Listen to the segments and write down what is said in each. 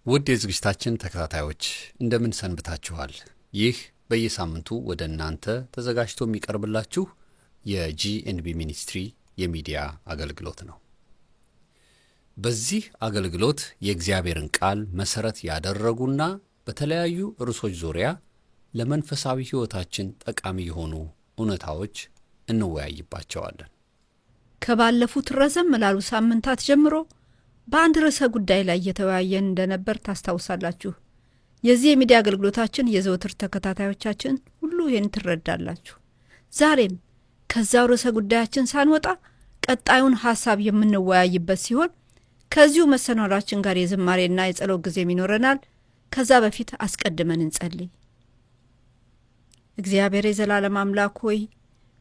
ውድ የዝግጅታችን ተከታታዮች እንደምን ሰንብታችኋል? ይህ በየሳምንቱ ወደ እናንተ ተዘጋጅቶ የሚቀርብላችሁ የጂኤንቢ ሚኒስትሪ የሚዲያ አገልግሎት ነው። በዚህ አገልግሎት የእግዚአብሔርን ቃል መሰረት ያደረጉና በተለያዩ ርዕሶች ዙሪያ ለመንፈሳዊ ሕይወታችን ጠቃሚ የሆኑ እውነታዎች እንወያይባቸዋለን። ከባለፉት ረዘም ላሉ ሳምንታት ጀምሮ በአንድ ርዕሰ ጉዳይ ላይ እየተወያየን እንደነበር ታስታውሳላችሁ። የዚህ የሚዲያ አገልግሎታችን የዘወትር ተከታታዮቻችን ሁሉ ይህን ትረዳላችሁ። ዛሬም ከዛው ርዕሰ ጉዳያችን ሳንወጣ ቀጣዩን ሀሳብ የምንወያይበት ሲሆን ከዚሁ መሰናዷችን ጋር የዝማሬና የጸሎት ጊዜም ይኖረናል። ከዛ በፊት አስቀድመን እንጸልይ። እግዚአብሔር የዘላለም አምላክ ሆይ፣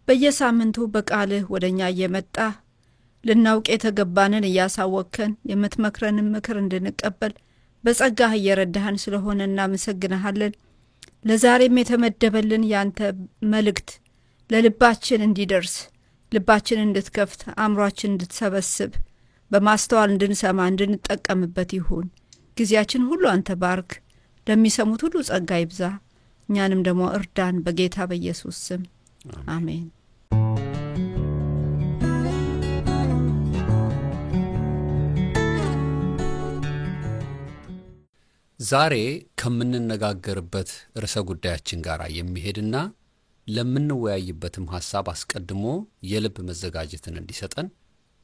በየሳምንቱ በቃልህ ወደኛ እየመጣ ልናውቅ የተገባንን እያሳወቅከን፣ የምትመክረንን ምክር እንድንቀበል በጸጋህ እየረዳህን ስለሆነ እናመሰግንሃለን። ለዛሬም የተመደበልን ያንተ መልእክት ለልባችን እንዲደርስ፣ ልባችን እንድትከፍት፣ አእምሯችን እንድትሰበስብ፣ በማስተዋል እንድንሰማ እንድንጠቀምበት ይሁን። ጊዜያችን ሁሉ አንተ ባርክ። ለሚሰሙት ሁሉ ጸጋ ይብዛ። እኛንም ደግሞ እርዳን፣ በጌታ በኢየሱስ ስም አሜን። ዛሬ ከምንነጋገርበት ርዕሰ ጉዳያችን ጋር የሚሄድና ለምንወያይበትም ሐሳብ አስቀድሞ የልብ መዘጋጀትን እንዲሰጠን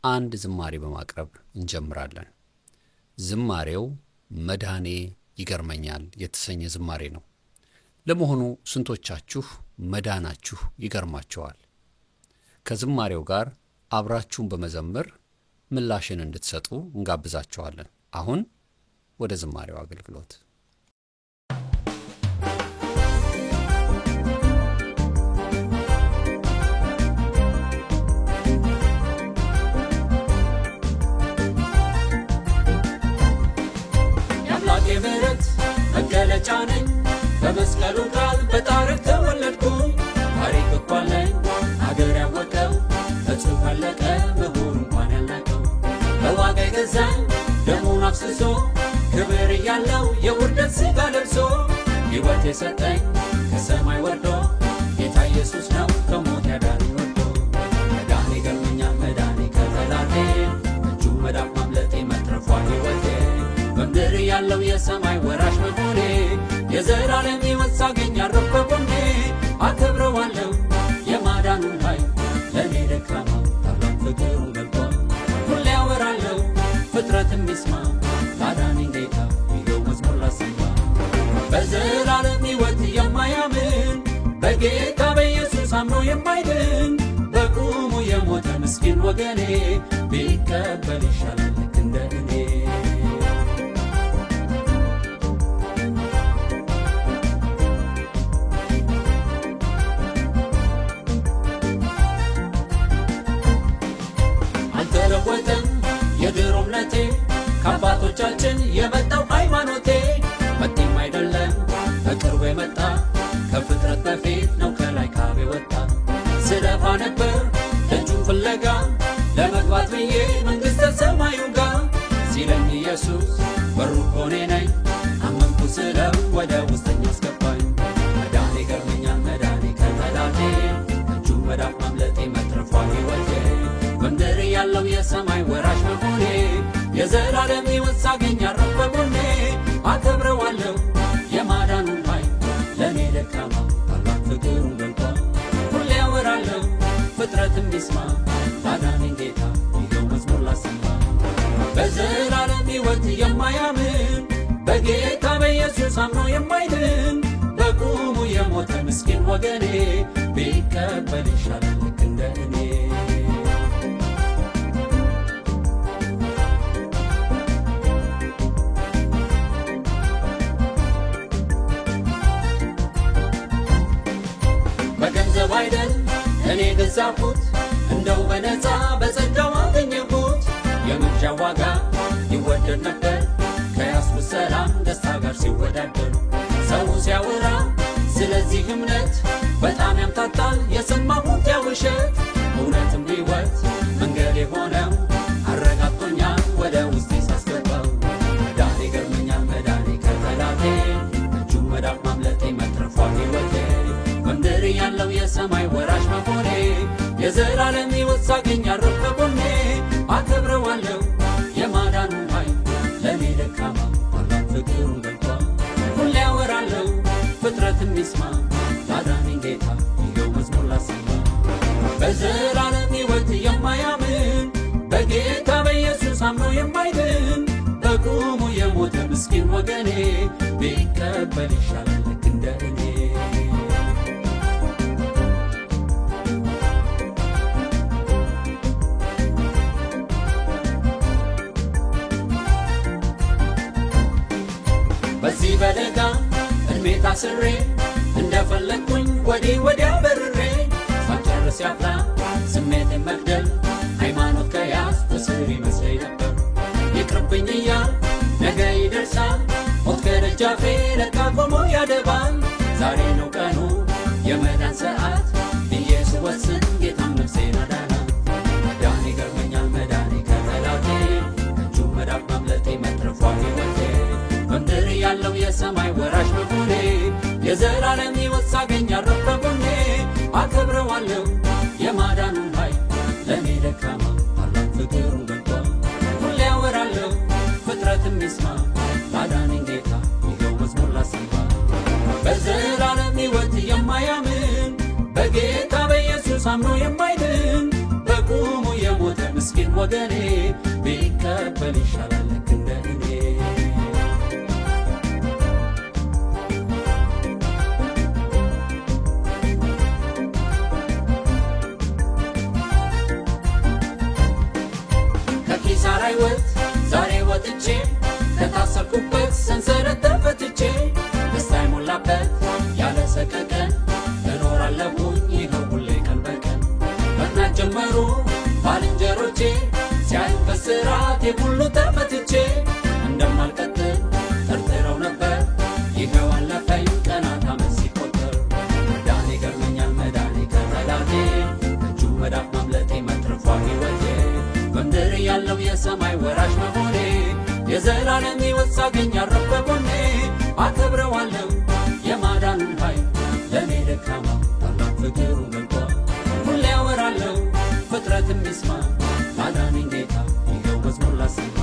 አንድ ዝማሬ በማቅረብ እንጀምራለን። ዝማሬው መዳኔ ይገርመኛል የተሰኘ ዝማሬ ነው። ለመሆኑ ስንቶቻችሁ መዳናችሁ ይገርማችኋል? ከዝማሬው ጋር አብራችሁን በመዘመር ምላሽን እንድትሰጡ እንጋብዛችኋለን። አሁን ወደ ዝማሬው አገልግሎት። የአምላኬ ምሕረት መገለጫ ነኝ፣ በመስቀሉ ቃል በታሪክ ተወለድኩኝ። ታሪክ እኮ አለኝ አገር ያወቀው፣ ተጽፎ ያለቀ ምሁር እንኳን ያልናቀው። በዋጋ የገዛኝ ደሙን አፍስሶ፣ ክብር እያለው የውርደት ሥጋ ለብሶ፣ ሕይወት የሰጠኝ ከሰማይ ወርዶ ጌታ ኢየሱስ ነው ከሞት ያዳነኝ ወዶ። መዳኔ ይገርመኛል መዳኔ ከጠላቴ፣ እጁ መዳፍ ማምለጤ መትረፏ ሕይወቴ፣ በምድር ያለው የሰማይ ወራሽ መሆኔ፣ የዘላለም ሕይወት ሳገኝ አረፍኩ ከጎኔ። አከብረዋለሁ የማዳኑን ኃይል፣ ለእኔ ደካማው ታላቅ ፍቅሩን ገልጧል። ሁሌ አወራለሁ ፍጥረትም ይስማ፣ ላዳነኝ ጌታ ይኸው መዝሙር ላሰማ። በዘላለም ሕይወት የማያምን፣ በጌታ በኢየሱስ አምኖ የማይድን፣ በቁሙ የሞተ ምስኪን ወገኔ ቢቀበል ይሻላል ልክ እንደ እኔ። አልተለወጠም የድሮ እምነቴ፣ ከአባቶቻችን የመጣው ሃይማኖቴ። መጤም አይደለም በቅርቡ የመጣ፣ ከፍጥረት በፊት ነው ከላይ ካብ የወጣ። ስለፋ ነበር ደጁን ፍለጋ ለመግባት ብዬ መንግሥተ ሰማዩ ጋር፣ ሲለኝ ኢየሱስ በሩ እኮ እኔ ነኝ፣ አመንኩ ስለው ወደ ውስጠኛ አስገባኝ። መዳኔ ይገርመኛል መዳኔ ከጠላቴ፣ እጁ መዳፍ ማምለጤ መትረፏ ሕይወቴ፣ በምድር ያለው የሰማይ ወራሽ መሆኔ፣ የዘላለም ሕይወት ሳገኝ አረፍኩ በጎኔ። አከብረዋለሁ የማዳኑን ኃይል፣ ለእኔ ደካማ ታላቅ ፍቅሩን ገልጧል። ሁሌ አወራለሁ ፍጥረትም ይስማ፣ ላዳነኝ ጌታ ይኸው መዝሙር ላሰማ። በዘላለም ሕይወት የማያምን፣ በጌታ በኢየሱስ አምኖ የማይድን፣ በቁሙ የሞተ ምስኪን ወገኔ ቢቀበል ይሻላል ልክ እንደ እኔ። በገንዘብ አይደል እኔ ገዛሁት፣ እንደው በነፃ በጸጋው አገኘሁት። የመግዣ ዋጋ ይወደድ ነበር ከያዝኩት ሰላም ደስታ ጋር ሲወዳደር። ሰው ሲያወራ ስለዚህ እምነት በጣም ያምታታል የሰማሁት ያውሸት። እውነትም ሕይወት መንገድ የሆነው አረጋግጦኛል ወደ ውስጤ ሳስገባው። መዳኔ ይገርመኛል መዳኔ በጌታ በኢየሱስ አምኖ የማይድን በቁሙ የሞተ ምስኪን ወገኔ ቢቀበል ይሻላል ልክ እንደ እኔ። በዚህ በለጋ እድሜ ታስሬ እንደፈለግኩኝ ወዲህ ወዲያ በርሬ ሳልጨርስ ያፍላ ስሜትን መግደል ሃይማኖት ከያዝ እስር ይመስለኝ ነበር። ይቅርብኝ እያል ነገ ይደርሳል ሞት ከደጃፌ ለካ ቆሞ ያደባል። ዛሬ ነው ቀኑ የመዳን ሰዓት ብዬ ስወስን ጌታም ነፍሴን አዳናት። መዳኔ ገርመኛል መዳኔ ከጠላቴ ከእጁ መዳፍ ማምለጤ መትረፏ ሕይወቴ በምድር ያለው የሰማይ ወራሽ መሆኔ የዘላለም ሕይወት ሳገኝ አረፍ በጎኔ። አከብረዋለሁ የማዳኑን ኃይል ለእኔ ደካማ ታላቅ ፍቅሩን ገልጧል። ሁሌ አወራለሁ ፍጥረትም ይስማ ላዳነኝ ጌታ ይኸው መዝሙር ላሰማ። በዘላለም ሕይወት የማያምን በጌታ በኢየሱስ አምኖ የማይድን በቁሙ የሞተ ምስኪን ወገኔ ቢቀበል ይሻላል ልክ እንደ እኔ። ከኪሳራ ሕይወት ዛሬ ወጥቼ ከታሰርኩበት ሰንሰለት ተፈትቼ ደስታ የሞላበት ያለ ሰቀቀን እኖራለሁኝ ይኸው ሁሌ ቀን በቀን። መቅናት ጀመሩ ባልንጀሮቼ ሲያዩኝ በስራቴ ሁሉ ተፈትቼ እንደማልቀጥል ጠርጥረው ነበር ይኸው አለፈኝ ቀናት ዓመት ሲቆጠር። መዳኔ ገርመኛል መዳኔ ከጠላቴ ከእጁ መዳፍ ማምለጤ መትረፏ ሕይወቴ በምድር ያለው የሰማይ ወራሽ መሆኔ የዘላለም ሕይወት ሳገኝ አረፍ በጎኔ። አከብረዋለሁ የማዳኑን ኃይል ለእኔ ደካማ ታላቅ ፍቅሩን ገልጧል። ሁሌ አወራለሁ ፍጥረትም ይስማ ላዳነኝ ጌታ ይኸው መዝሙር ላሰማ።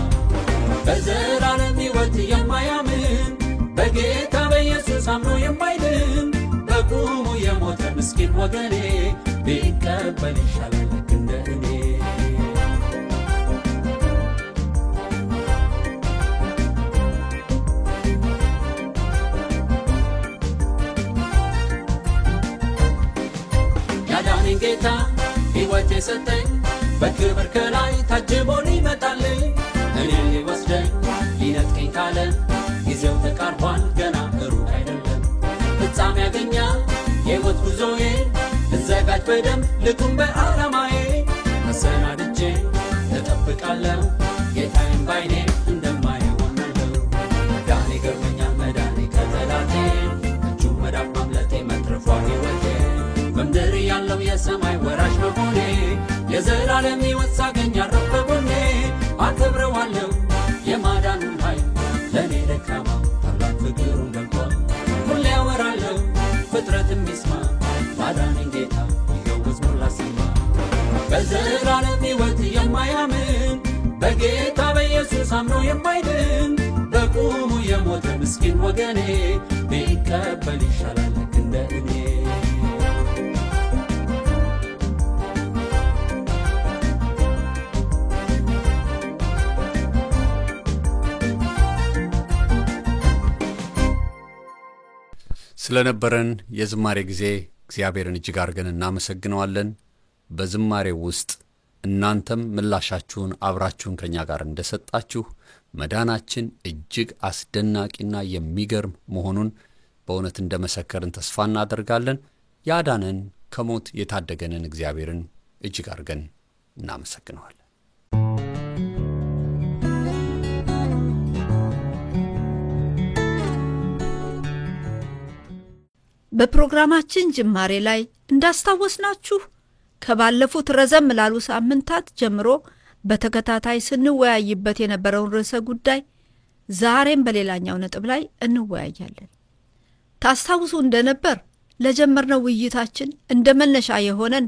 በዘላለም ሕይወት የማያምን በጌታ በኢየሱስ አምኖ የማይድን በቁሙ የሞተ ምስኪን ወገኔ ቢቀበል ይሻላል ልክ እንደ እኔ። ያዳነኝ ጌታ ሕይወት የሰጠኝ በክብር ከላይ ታጅቦ ሊመጣልኝ እኔን ሊወስደኝ ሊነጥቀኝ ካለ ጊዜው ተቃርቧል ገና ሩቅ አይደለም። ፍጻሜ ያገኛል የሕይወት ጉዞዬ ልዘጋጅ በደንብ ልቁም በዓላማዬ ተሰናድቼ እጠብቃለሁ ጌታዬን ባይኔ እንደማየው አምናለሁ። መዳኔ ገርሞኛል መዳኔ ከጠላቴ ከእጁ መዳፍ ማምለጤ መትረፏ ሕይወቴ በምድር ያለው የሰማይ ወራሽ መሆኔ የዘላለም ሕይወት ሳገኝ አረፍ በጎኔ። አከብረዋለሁ የማዳኑን ኃይል ለእኔ ደካማ ታላቅ ፍቅሩን ገልጧል። ሁሌ አወራለሁ ፍጥረትም ይስማ ላዳነኝ ጌታ ይኸው መዝሙር ላሰማ። በዘላለም ሕይወት የማያምን በጌታ በኢየሱስ አምኖ የማይድን በቁሙ የሞተ ምስኪን ወገኔ ቢቀበል ይሻላል ልክ እንደ እኔ። ስለነበረን የዝማሬ ጊዜ እግዚአብሔርን እጅግ አድርገን እናመሰግነዋለን። በዝማሬው ውስጥ እናንተም ምላሻችሁን አብራችሁን ከኛ ጋር እንደሰጣችሁ መዳናችን እጅግ አስደናቂና የሚገርም መሆኑን በእውነት እንደመሰከርን ተስፋ እናደርጋለን። ያዳነን ከሞት የታደገንን እግዚአብሔርን እጅግ አድርገን እናመሰግነዋለን። በፕሮግራማችን ጅማሬ ላይ እንዳስታወስናችሁ ከባለፉት ረዘም ላሉ ሳምንታት ጀምሮ በተከታታይ ስንወያይበት የነበረውን ርዕሰ ጉዳይ ዛሬም በሌላኛው ነጥብ ላይ እንወያያለን። ታስታውሱ እንደነበር ለጀመርነው ውይይታችን እንደ መነሻ የሆነን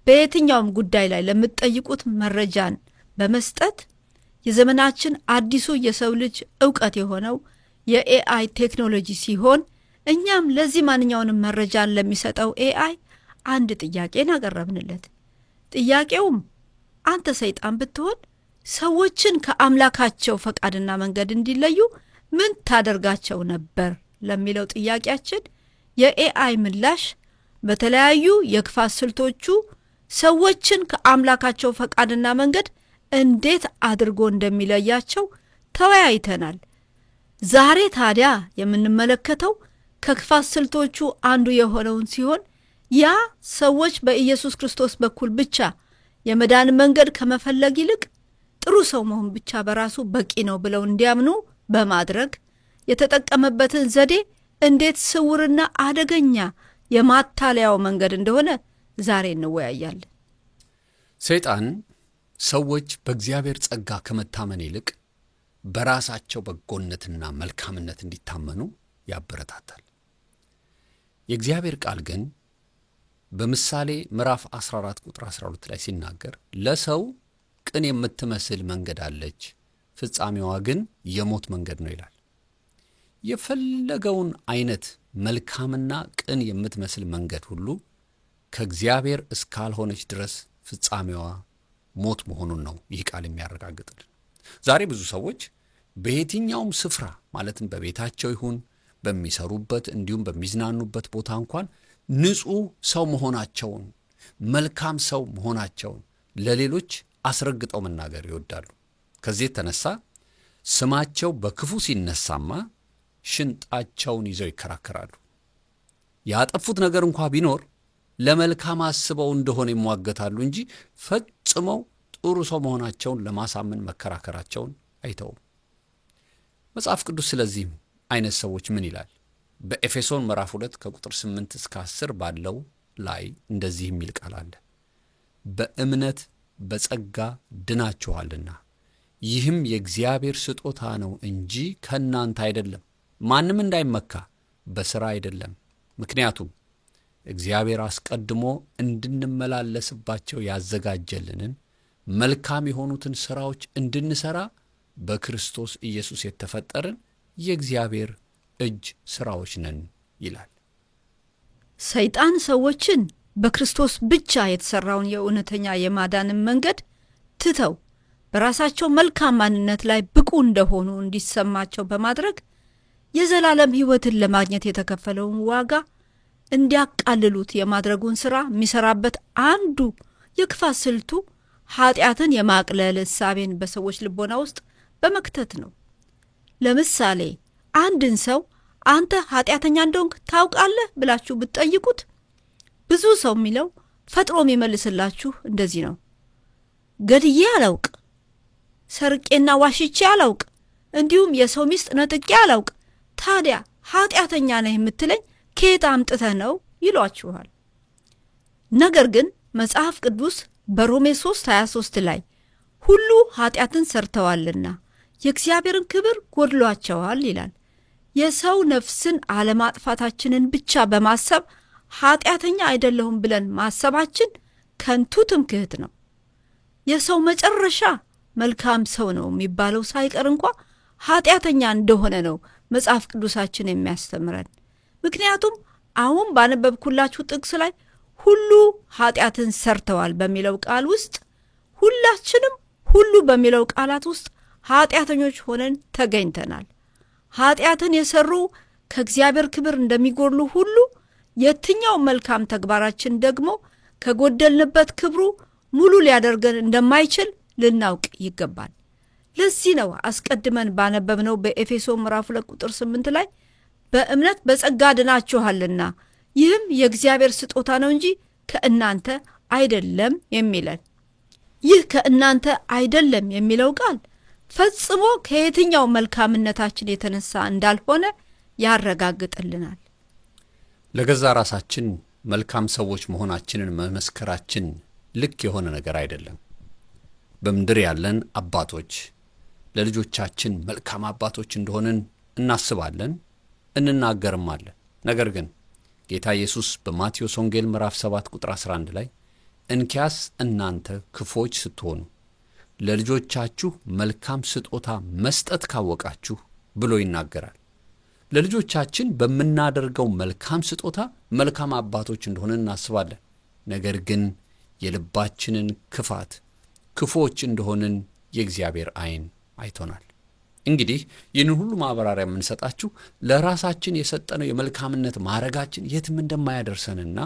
በየትኛውም ጉዳይ ላይ ለምትጠይቁት መረጃን በመስጠት የዘመናችን አዲሱ የሰው ልጅ እውቀት የሆነው የ AI ቴክኖሎጂ ሲሆን እኛም ለዚህ ማንኛውንም መረጃን ለሚሰጠው AI አንድ ጥያቄን አቀረብንለት። ጥያቄውም አንተ ሰይጣን ብትሆን ሰዎችን ከአምላካቸው ፈቃድና መንገድ እንዲለዩ ምን ታደርጋቸው ነበር ለሚለው ጥያቄያችን የ AI ምላሽ በተለያዩ የክፋት ስልቶቹ ሰዎችን ከአምላካቸው ፈቃድና መንገድ እንዴት አድርጎ እንደሚለያቸው ተወያይተናል። ዛሬ ታዲያ የምንመለከተው ከክፋት ስልቶቹ አንዱ የሆነውን ሲሆን ያ ሰዎች በኢየሱስ ክርስቶስ በኩል ብቻ የመዳን መንገድ ከመፈለግ ይልቅ ጥሩ ሰው መሆን ብቻ በራሱ በቂ ነው ብለው እንዲያምኑ በማድረግ የተጠቀመበትን ዘዴ እንዴት ስውርና አደገኛ የማታለያው መንገድ እንደሆነ ዛሬ እንወያያለን። ሰይጣን ሰዎች በእግዚአብሔር ጸጋ ከመታመን ይልቅ በራሳቸው በጎነትና መልካምነት እንዲታመኑ ያበረታታል። የእግዚአብሔር ቃል ግን በምሳሌ ምዕራፍ 14 ቁጥር 12 ላይ ሲናገር ለሰው ቅን የምትመስል መንገድ አለች፣ ፍጻሜዋ ግን የሞት መንገድ ነው ይላል። የፈለገውን አይነት መልካምና ቅን የምትመስል መንገድ ሁሉ ከእግዚአብሔር እስካልሆነች ድረስ ፍጻሜዋ ሞት መሆኑን ነው ይህ ቃል የሚያረጋግጥልን። ዛሬ ብዙ ሰዎች በየትኛውም ስፍራ ማለትም በቤታቸው ይሁን በሚሰሩበት እንዲሁም በሚዝናኑበት ቦታ እንኳን ንጹሕ ሰው መሆናቸውን መልካም ሰው መሆናቸውን ለሌሎች አስረግጠው መናገር ይወዳሉ። ከዚህ የተነሳ ስማቸው በክፉ ሲነሳማ ሽንጣቸውን ይዘው ይከራከራሉ። ያጠፉት ነገር እንኳ ቢኖር ለመልካም አስበው እንደሆነ ይሟገታሉ እንጂ ፈጽመው ጥሩ ሰው መሆናቸውን ለማሳመን መከራከራቸውን አይተውም። መጽሐፍ ቅዱስ ስለዚህም አይነት ሰዎች ምን ይላል? በኤፌሶን ምዕራፍ 2 ከቁጥር 8 እስከ 10 ባለው ላይ እንደዚህ የሚል ቃል አለ። በእምነት በጸጋ ድናችኋልና ይህም የእግዚአብሔር ስጦታ ነው እንጂ ከእናንተ አይደለም፣ ማንም እንዳይመካ በሥራ አይደለም። ምክንያቱም እግዚአብሔር አስቀድሞ እንድንመላለስባቸው ያዘጋጀልንን መልካም የሆኑትን ሥራዎች እንድንሠራ በክርስቶስ ኢየሱስ የተፈጠርን የእግዚአብሔር እጅ ሥራዎች ነን ይላል። ሰይጣን ሰዎችን በክርስቶስ ብቻ የተሠራውን የእውነተኛ የማዳንን መንገድ ትተው በራሳቸው መልካም ማንነት ላይ ብቁ እንደሆኑ እንዲሰማቸው በማድረግ የዘላለም ሕይወትን ለማግኘት የተከፈለውን ዋጋ እንዲያቃልሉት የማድረጉን ሥራ የሚሰራበት አንዱ የክፋት ስልቱ ኃጢአትን የማቅለል እሳቤን በሰዎች ልቦና ውስጥ በመክተት ነው። ለምሳሌ አንድን ሰው አንተ ኃጢአተኛ እንደሆንክ ታውቃለህ ብላችሁ ብትጠይቁት ብዙ ሰው የሚለው ፈጥሮ የሚመልስላችሁ እንደዚህ ነው። ገድዬ አላውቅ፣ ሰርቄና ዋሽቼ አላውቅ፣ እንዲሁም የሰው ሚስት ነጥቄ አላውቅ። ታዲያ ኃጢአተኛ ነህ የምትለኝ ከየት አምጥተህ ነው ይሏችኋል። ነገር ግን መጽሐፍ ቅዱስ በሮሜ 3:23 ላይ ሁሉ ኃጢአትን ሰርተዋልና የእግዚአብሔርን ክብር ጎድሏቸዋል ይላል። የሰው ነፍስን አለማጥፋታችንን ብቻ በማሰብ ኃጢአተኛ አይደለሁም ብለን ማሰባችን ከንቱ ትምክህት ነው። የሰው መጨረሻ መልካም ሰው ነው የሚባለው ሳይቀር እንኳ ኃጢአተኛ እንደሆነ ነው መጽሐፍ ቅዱሳችን የሚያስተምረን። ምክንያቱም አሁን ባነበብኩላችሁ ጥቅስ ላይ ሁሉ ኃጢአትን ሰርተዋል በሚለው ቃል ውስጥ ሁላችንም ሁሉ በሚለው ቃላት ውስጥ ኃጢአተኞች ሆነን ተገኝተናል። ኃጢአትን የሰሩ ከእግዚአብሔር ክብር እንደሚጎድሉ ሁሉ የትኛው መልካም ተግባራችን ደግሞ ከጎደልንበት ክብሩ ሙሉ ሊያደርገን እንደማይችል ልናውቅ ይገባል። ለዚህ ነው አስቀድመን ባነበብነው በኤፌሶ ምዕራፍ 2 ቁጥር 8 ላይ በእምነት በጸጋ ድናችኋልና ይህም የእግዚአብሔር ስጦታ ነው እንጂ ከእናንተ አይደለም የሚለን። ይህ ከእናንተ አይደለም የሚለው ቃል ፈጽሞ ከየትኛው መልካምነታችን የተነሳ እንዳልሆነ ያረጋግጥልናል። ለገዛ ራሳችን መልካም ሰዎች መሆናችንን መመስከራችን ልክ የሆነ ነገር አይደለም። በምድር ያለን አባቶች ለልጆቻችን መልካም አባቶች እንደሆንን እናስባለን፣ እንናገርማለን። ነገር ግን ጌታ ኢየሱስ በማቴዎስ ወንጌል ምዕራፍ 7 ቁጥር 11 ላይ እንኪያስ እናንተ ክፎች ስትሆኑ ለልጆቻችሁ መልካም ስጦታ መስጠት ካወቃችሁ ብሎ ይናገራል። ለልጆቻችን በምናደርገው መልካም ስጦታ መልካም አባቶች እንደሆነ እናስባለን። ነገር ግን የልባችንን ክፋት ክፉዎች እንደሆንን የእግዚአብሔር ዓይን አይቶናል። እንግዲህ ይህንን ሁሉ ማብራሪያ የምንሰጣችሁ ለራሳችን የሰጠነው የመልካምነት ማዕረጋችን የትም እንደማያደርሰንና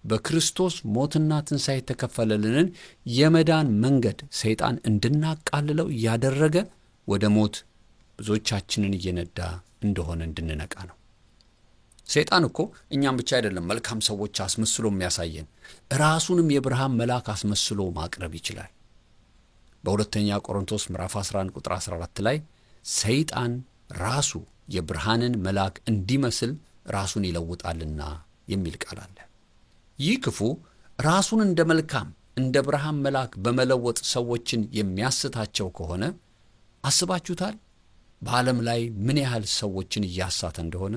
በክርስቶስ ሞትና ትንሣኤ የተከፈለልንን የመዳን መንገድ ሰይጣን እንድናቃልለው እያደረገ ወደ ሞት ብዙዎቻችንን እየነዳ እንደሆነ እንድንነቃ ነው። ሰይጣን እኮ እኛም ብቻ አይደለም መልካም ሰዎች አስመስሎ የሚያሳየን፣ ራሱንም የብርሃን መልአክ አስመስሎ ማቅረብ ይችላል። በሁለተኛ ቆሮንቶስ ምዕራፍ 11 ቁጥር 14 ላይ ሰይጣን ራሱ የብርሃንን መልአክ እንዲመስል ራሱን ይለውጣልና የሚል ቃል አለ። ይህ ክፉ ራሱን እንደ መልካም እንደ ብርሃን መልአክ በመለወጥ ሰዎችን የሚያስታቸው ከሆነ አስባችሁታል? በዓለም ላይ ምን ያህል ሰዎችን እያሳተ እንደሆነ።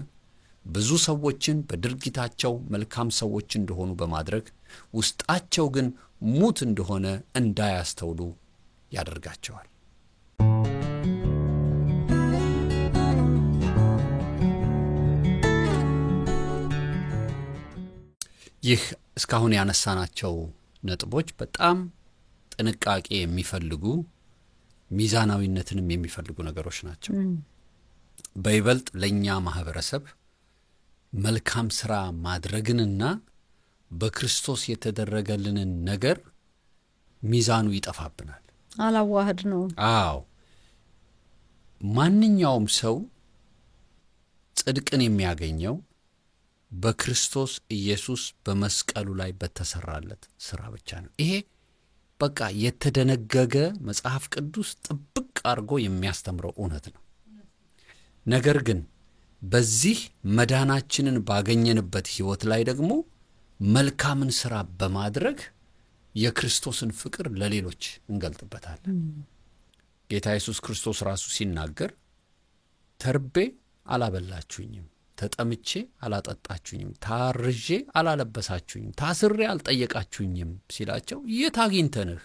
ብዙ ሰዎችን በድርጊታቸው መልካም ሰዎች እንደሆኑ በማድረግ ውስጣቸው ግን ሙት እንደሆነ እንዳያስተውሉ ያደርጋቸዋል። ይህ እስካሁን ያነሳናቸው ነጥቦች በጣም ጥንቃቄ የሚፈልጉ ሚዛናዊነትንም የሚፈልጉ ነገሮች ናቸው። በይበልጥ ለኛ ማህበረሰብ መልካም ስራ ማድረግንና በክርስቶስ የተደረገልንን ነገር ሚዛኑ ይጠፋብናል። አላዋህድ ነው። አዎ፣ ማንኛውም ሰው ጽድቅን የሚያገኘው በክርስቶስ ኢየሱስ በመስቀሉ ላይ በተሰራለት ስራ ብቻ ነው። ይሄ በቃ የተደነገገ መጽሐፍ ቅዱስ ጥብቅ አድርጎ የሚያስተምረው እውነት ነው። ነገር ግን በዚህ መዳናችንን ባገኘንበት ህይወት ላይ ደግሞ መልካምን ስራ በማድረግ የክርስቶስን ፍቅር ለሌሎች እንገልጥበታለን። ጌታ ኢየሱስ ክርስቶስ ራሱ ሲናገር ተርቤ አላበላችሁኝም፣ ተጠምቼ አላጠጣችሁኝም፣ ታርዤ አላለበሳችሁኝም፣ ታስሬ አልጠየቃችሁኝም ሲላቸው የት አግኝተንህ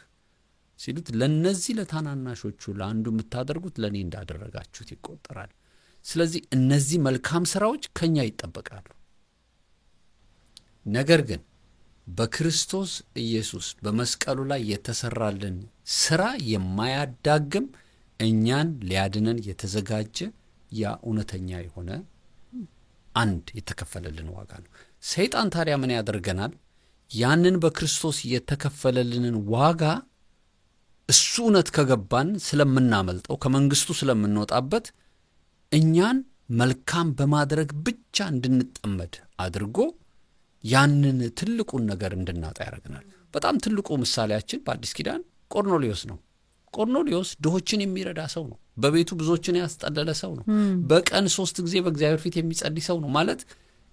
ሲሉት ለነዚህ ለታናናሾቹ ለአንዱ የምታደርጉት ለኔ እንዳደረጋችሁት ይቆጠራል። ስለዚህ እነዚህ መልካም ስራዎች ከኛ ይጠበቃሉ። ነገር ግን በክርስቶስ ኢየሱስ በመስቀሉ ላይ የተሰራልን ስራ የማያዳግም እኛን ሊያድነን የተዘጋጀ ያ እውነተኛ የሆነ አንድ የተከፈለልን ዋጋ ነው። ሰይጣን ታዲያ ምን ያደርገናል? ያንን በክርስቶስ የተከፈለልንን ዋጋ እሱ እውነት ከገባን ስለምናመልጠው ከመንግስቱ ስለምንወጣበት እኛን መልካም በማድረግ ብቻ እንድንጠመድ አድርጎ ያንን ትልቁን ነገር እንድናጣ ያደርገናል። በጣም ትልቁ ምሳሌያችን በአዲስ ኪዳን ቆርኔሌዎስ ነው። ቆርኔሌዎስ ድሆችን የሚረዳ ሰው ነው። በቤቱ ብዙዎችን ያስጠለለ ሰው ነው። በቀን 3 ጊዜ በእግዚአብሔር ፊት የሚጸልይ ሰው ነው። ማለት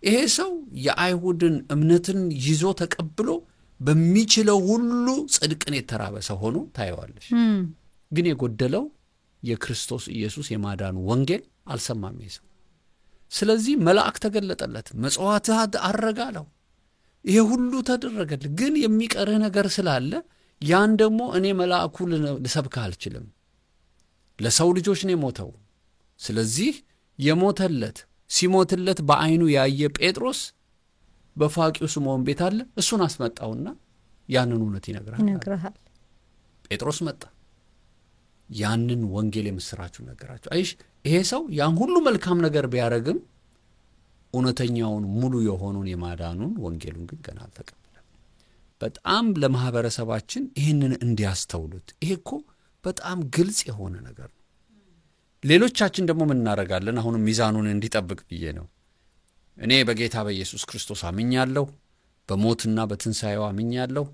ይሄ ሰው የአይሁድን እምነትን ይዞ ተቀብሎ በሚችለው ሁሉ ጽድቅን የተራበ ሰው ሆኖ ታየዋለሽ። ግን የጎደለው የክርስቶስ ኢየሱስ የማዳኑ ወንጌል አልሰማም ይሄ ሰው። ስለዚህ መልአክ ተገለጠለት፣ መጽዋዕትህ አረጋለው፣ ይሄ ሁሉ ተደረገልህ፣ ግን የሚቀርህ ነገር ስላለ ያን ደግሞ እኔ መልአኩ ልሰብክህ አልችልም። ለሰው ልጆች ነው የሞተው። ስለዚህ የሞተለት ሲሞትለት በአይኑ ያየ ጴጥሮስ በፋቂው ስምዖን ቤት አለ፣ እሱን አስመጣውና ያንን እውነት ይነግራል። ጴጥሮስ መጣ፣ ያንን ወንጌል የምስራቹን ነገራቸው። አይሽ ይሄ ሰው ያን ሁሉ መልካም ነገር ቢያረግም እውነተኛውን ሙሉ የሆነውን የማዳኑን ወንጌሉን ግን ገና አልተቀበለም። በጣም ለማህበረሰባችን ይህንን እንዲያስተውሉት፣ ይሄ እኮ በጣም ግልጽ የሆነ ነገር ነው። ሌሎቻችን ደግሞ ምን እናደርጋለን? አሁንም ሚዛኑን እንዲጠብቅ ብዬ ነው። እኔ በጌታ በኢየሱስ ክርስቶስ አምኛለሁ፣ በሞትና በትንሣኤው አምኛለሁ፣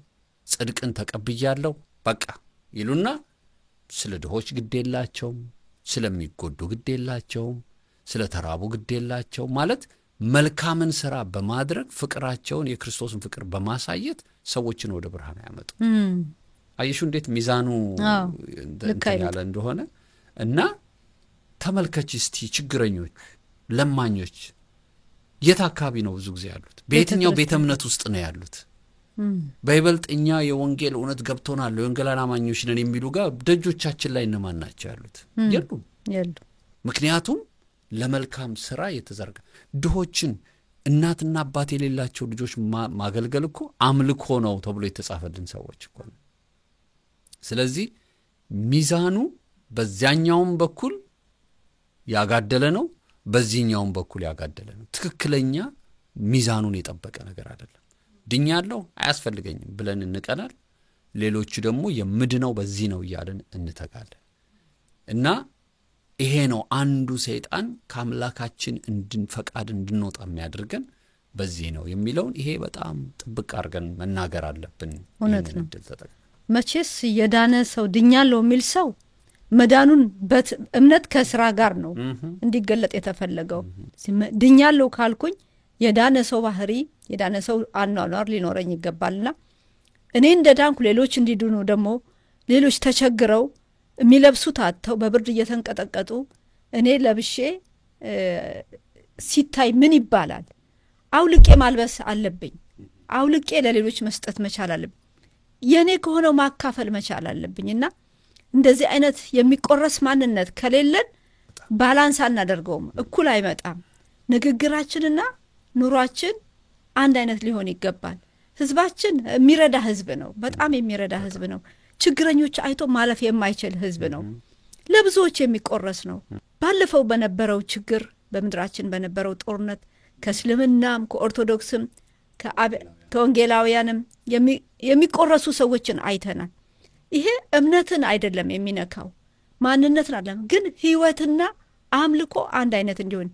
ጽድቅን ተቀብያለሁ በቃ ይሉና ስለ ድሆች ግድ የላቸውም፣ ስለሚጎዱ ግድ የላቸውም፣ ስለ ተራቡ ግድ የላቸውም። ማለት መልካምን ስራ በማድረግ ፍቅራቸውን የክርስቶስን ፍቅር በማሳየት ሰዎችን ወደ ብርሃን ያመጡ። አየሹ እንዴት ሚዛኑ እንትን ያለ እንደሆነ። እና ተመልከች እስቲ ችግረኞች፣ ለማኞች የት አካባቢ ነው ብዙ ጊዜ ያሉት? በየትኛው ቤተ እምነት ውስጥ ነው ያሉት? በይበልጥ እኛ የወንጌል እውነት ገብቶናል የወንጌል አማኞች ነን የሚሉ ጋር ደጆቻችን ላይ እነማን ናቸው ያሉት? የሉም። ምክንያቱም ለመልካም ስራ የተዘረጋ ድሆችን እናትና አባት የሌላቸው ልጆች ማገልገል እኮ አምልኮ ነው ተብሎ የተጻፈልን ሰዎች እኮ ነው። ስለዚህ ሚዛኑ በዚያኛውም በኩል ያጋደለ ነው፣ በዚህኛውም በኩል ያጋደለ ነው። ትክክለኛ ሚዛኑን የጠበቀ ነገር አይደለም። ድኛለሁ አያስፈልገኝም ብለን እንቀናል። ሌሎቹ ደግሞ የምድነው በዚህ ነው እያልን እንተጋለን። እና ይሄ ነው አንዱ ሰይጣን ከአምላካችን ፈቃድ እንድንወጣ የሚያደርገን በዚህ ነው የሚለውን ይሄ በጣም ጥብቅ አድርገን መናገር አለብን። እውነት ነው። መቼስ የዳነ ሰው ድኛለሁ የሚል ሰው መዳኑን እምነት ከስራ ጋር ነው እንዲገለጥ የተፈለገው። ድኛለሁ ካልኩኝ የዳነ ሰው ባህሪ የዳነ ሰው አኗኗር ሊኖረኝ ይገባልና እኔ እንደዳንኩ ሌሎች እንዲድኑ ደግሞ ሌሎች ተቸግረው የሚለብሱት አጥተው በብርድ እየተንቀጠቀጡ እኔ ለብሼ ሲታይ ምን ይባላል? አውልቄ ማልበስ አለብኝ። አውልቄ ለሌሎች መስጠት መቻል አለብኝ። የኔ ከሆነው ማካፈል መቻል አለብኝና እንደዚህ አይነት የሚቆረስ ማንነት ከሌለን balance አናደርገውም፣ እኩል አይመጣም። ንግግራችንና ኑሯችን አንድ አይነት ሊሆን ይገባል። ህዝባችን የሚረዳ ህዝብ ነው። በጣም የሚረዳ ህዝብ ነው። ችግረኞች አይቶ ማለፍ የማይችል ህዝብ ነው። ለብዙዎች የሚቆረስ ነው። ባለፈው በነበረው ችግር በምድራችን በነበረው ጦርነት ከእስልምናም ከኦርቶዶክስም ከወንጌላውያንም የሚቆረሱ ሰዎችን አይተናል። ይሄ እምነትን አይደለም የሚነካው፣ ማንነትን አይደለም፣ ግን ህይወትና አምልኮ አንድ አይነት እንዲሆን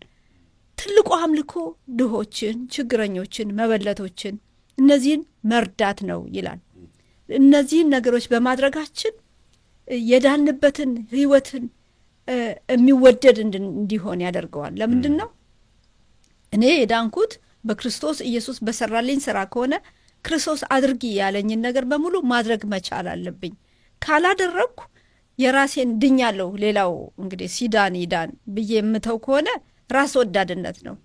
ትልቁ አምልኮ ድሆችን፣ ችግረኞችን፣ መበለቶችን እነዚህን መርዳት ነው ይላል። እነዚህን ነገሮች በማድረጋችን የዳንበትን ህይወትን የሚወደድ እንዲሆን ያደርገዋል። ለምንድን ነው እኔ የዳንኩት በክርስቶስ ኢየሱስ በሰራልኝ ስራ ከሆነ ክርስቶስ አድርጊ ያለኝን ነገር በሙሉ ማድረግ መቻል አለብኝ። ካላደረግኩ የራሴን ድኛለሁ፣ ሌላው እንግዲህ ሲዳን ይዳን ብዬ የምተው ከሆነ ራስ ወዳድነት ነው።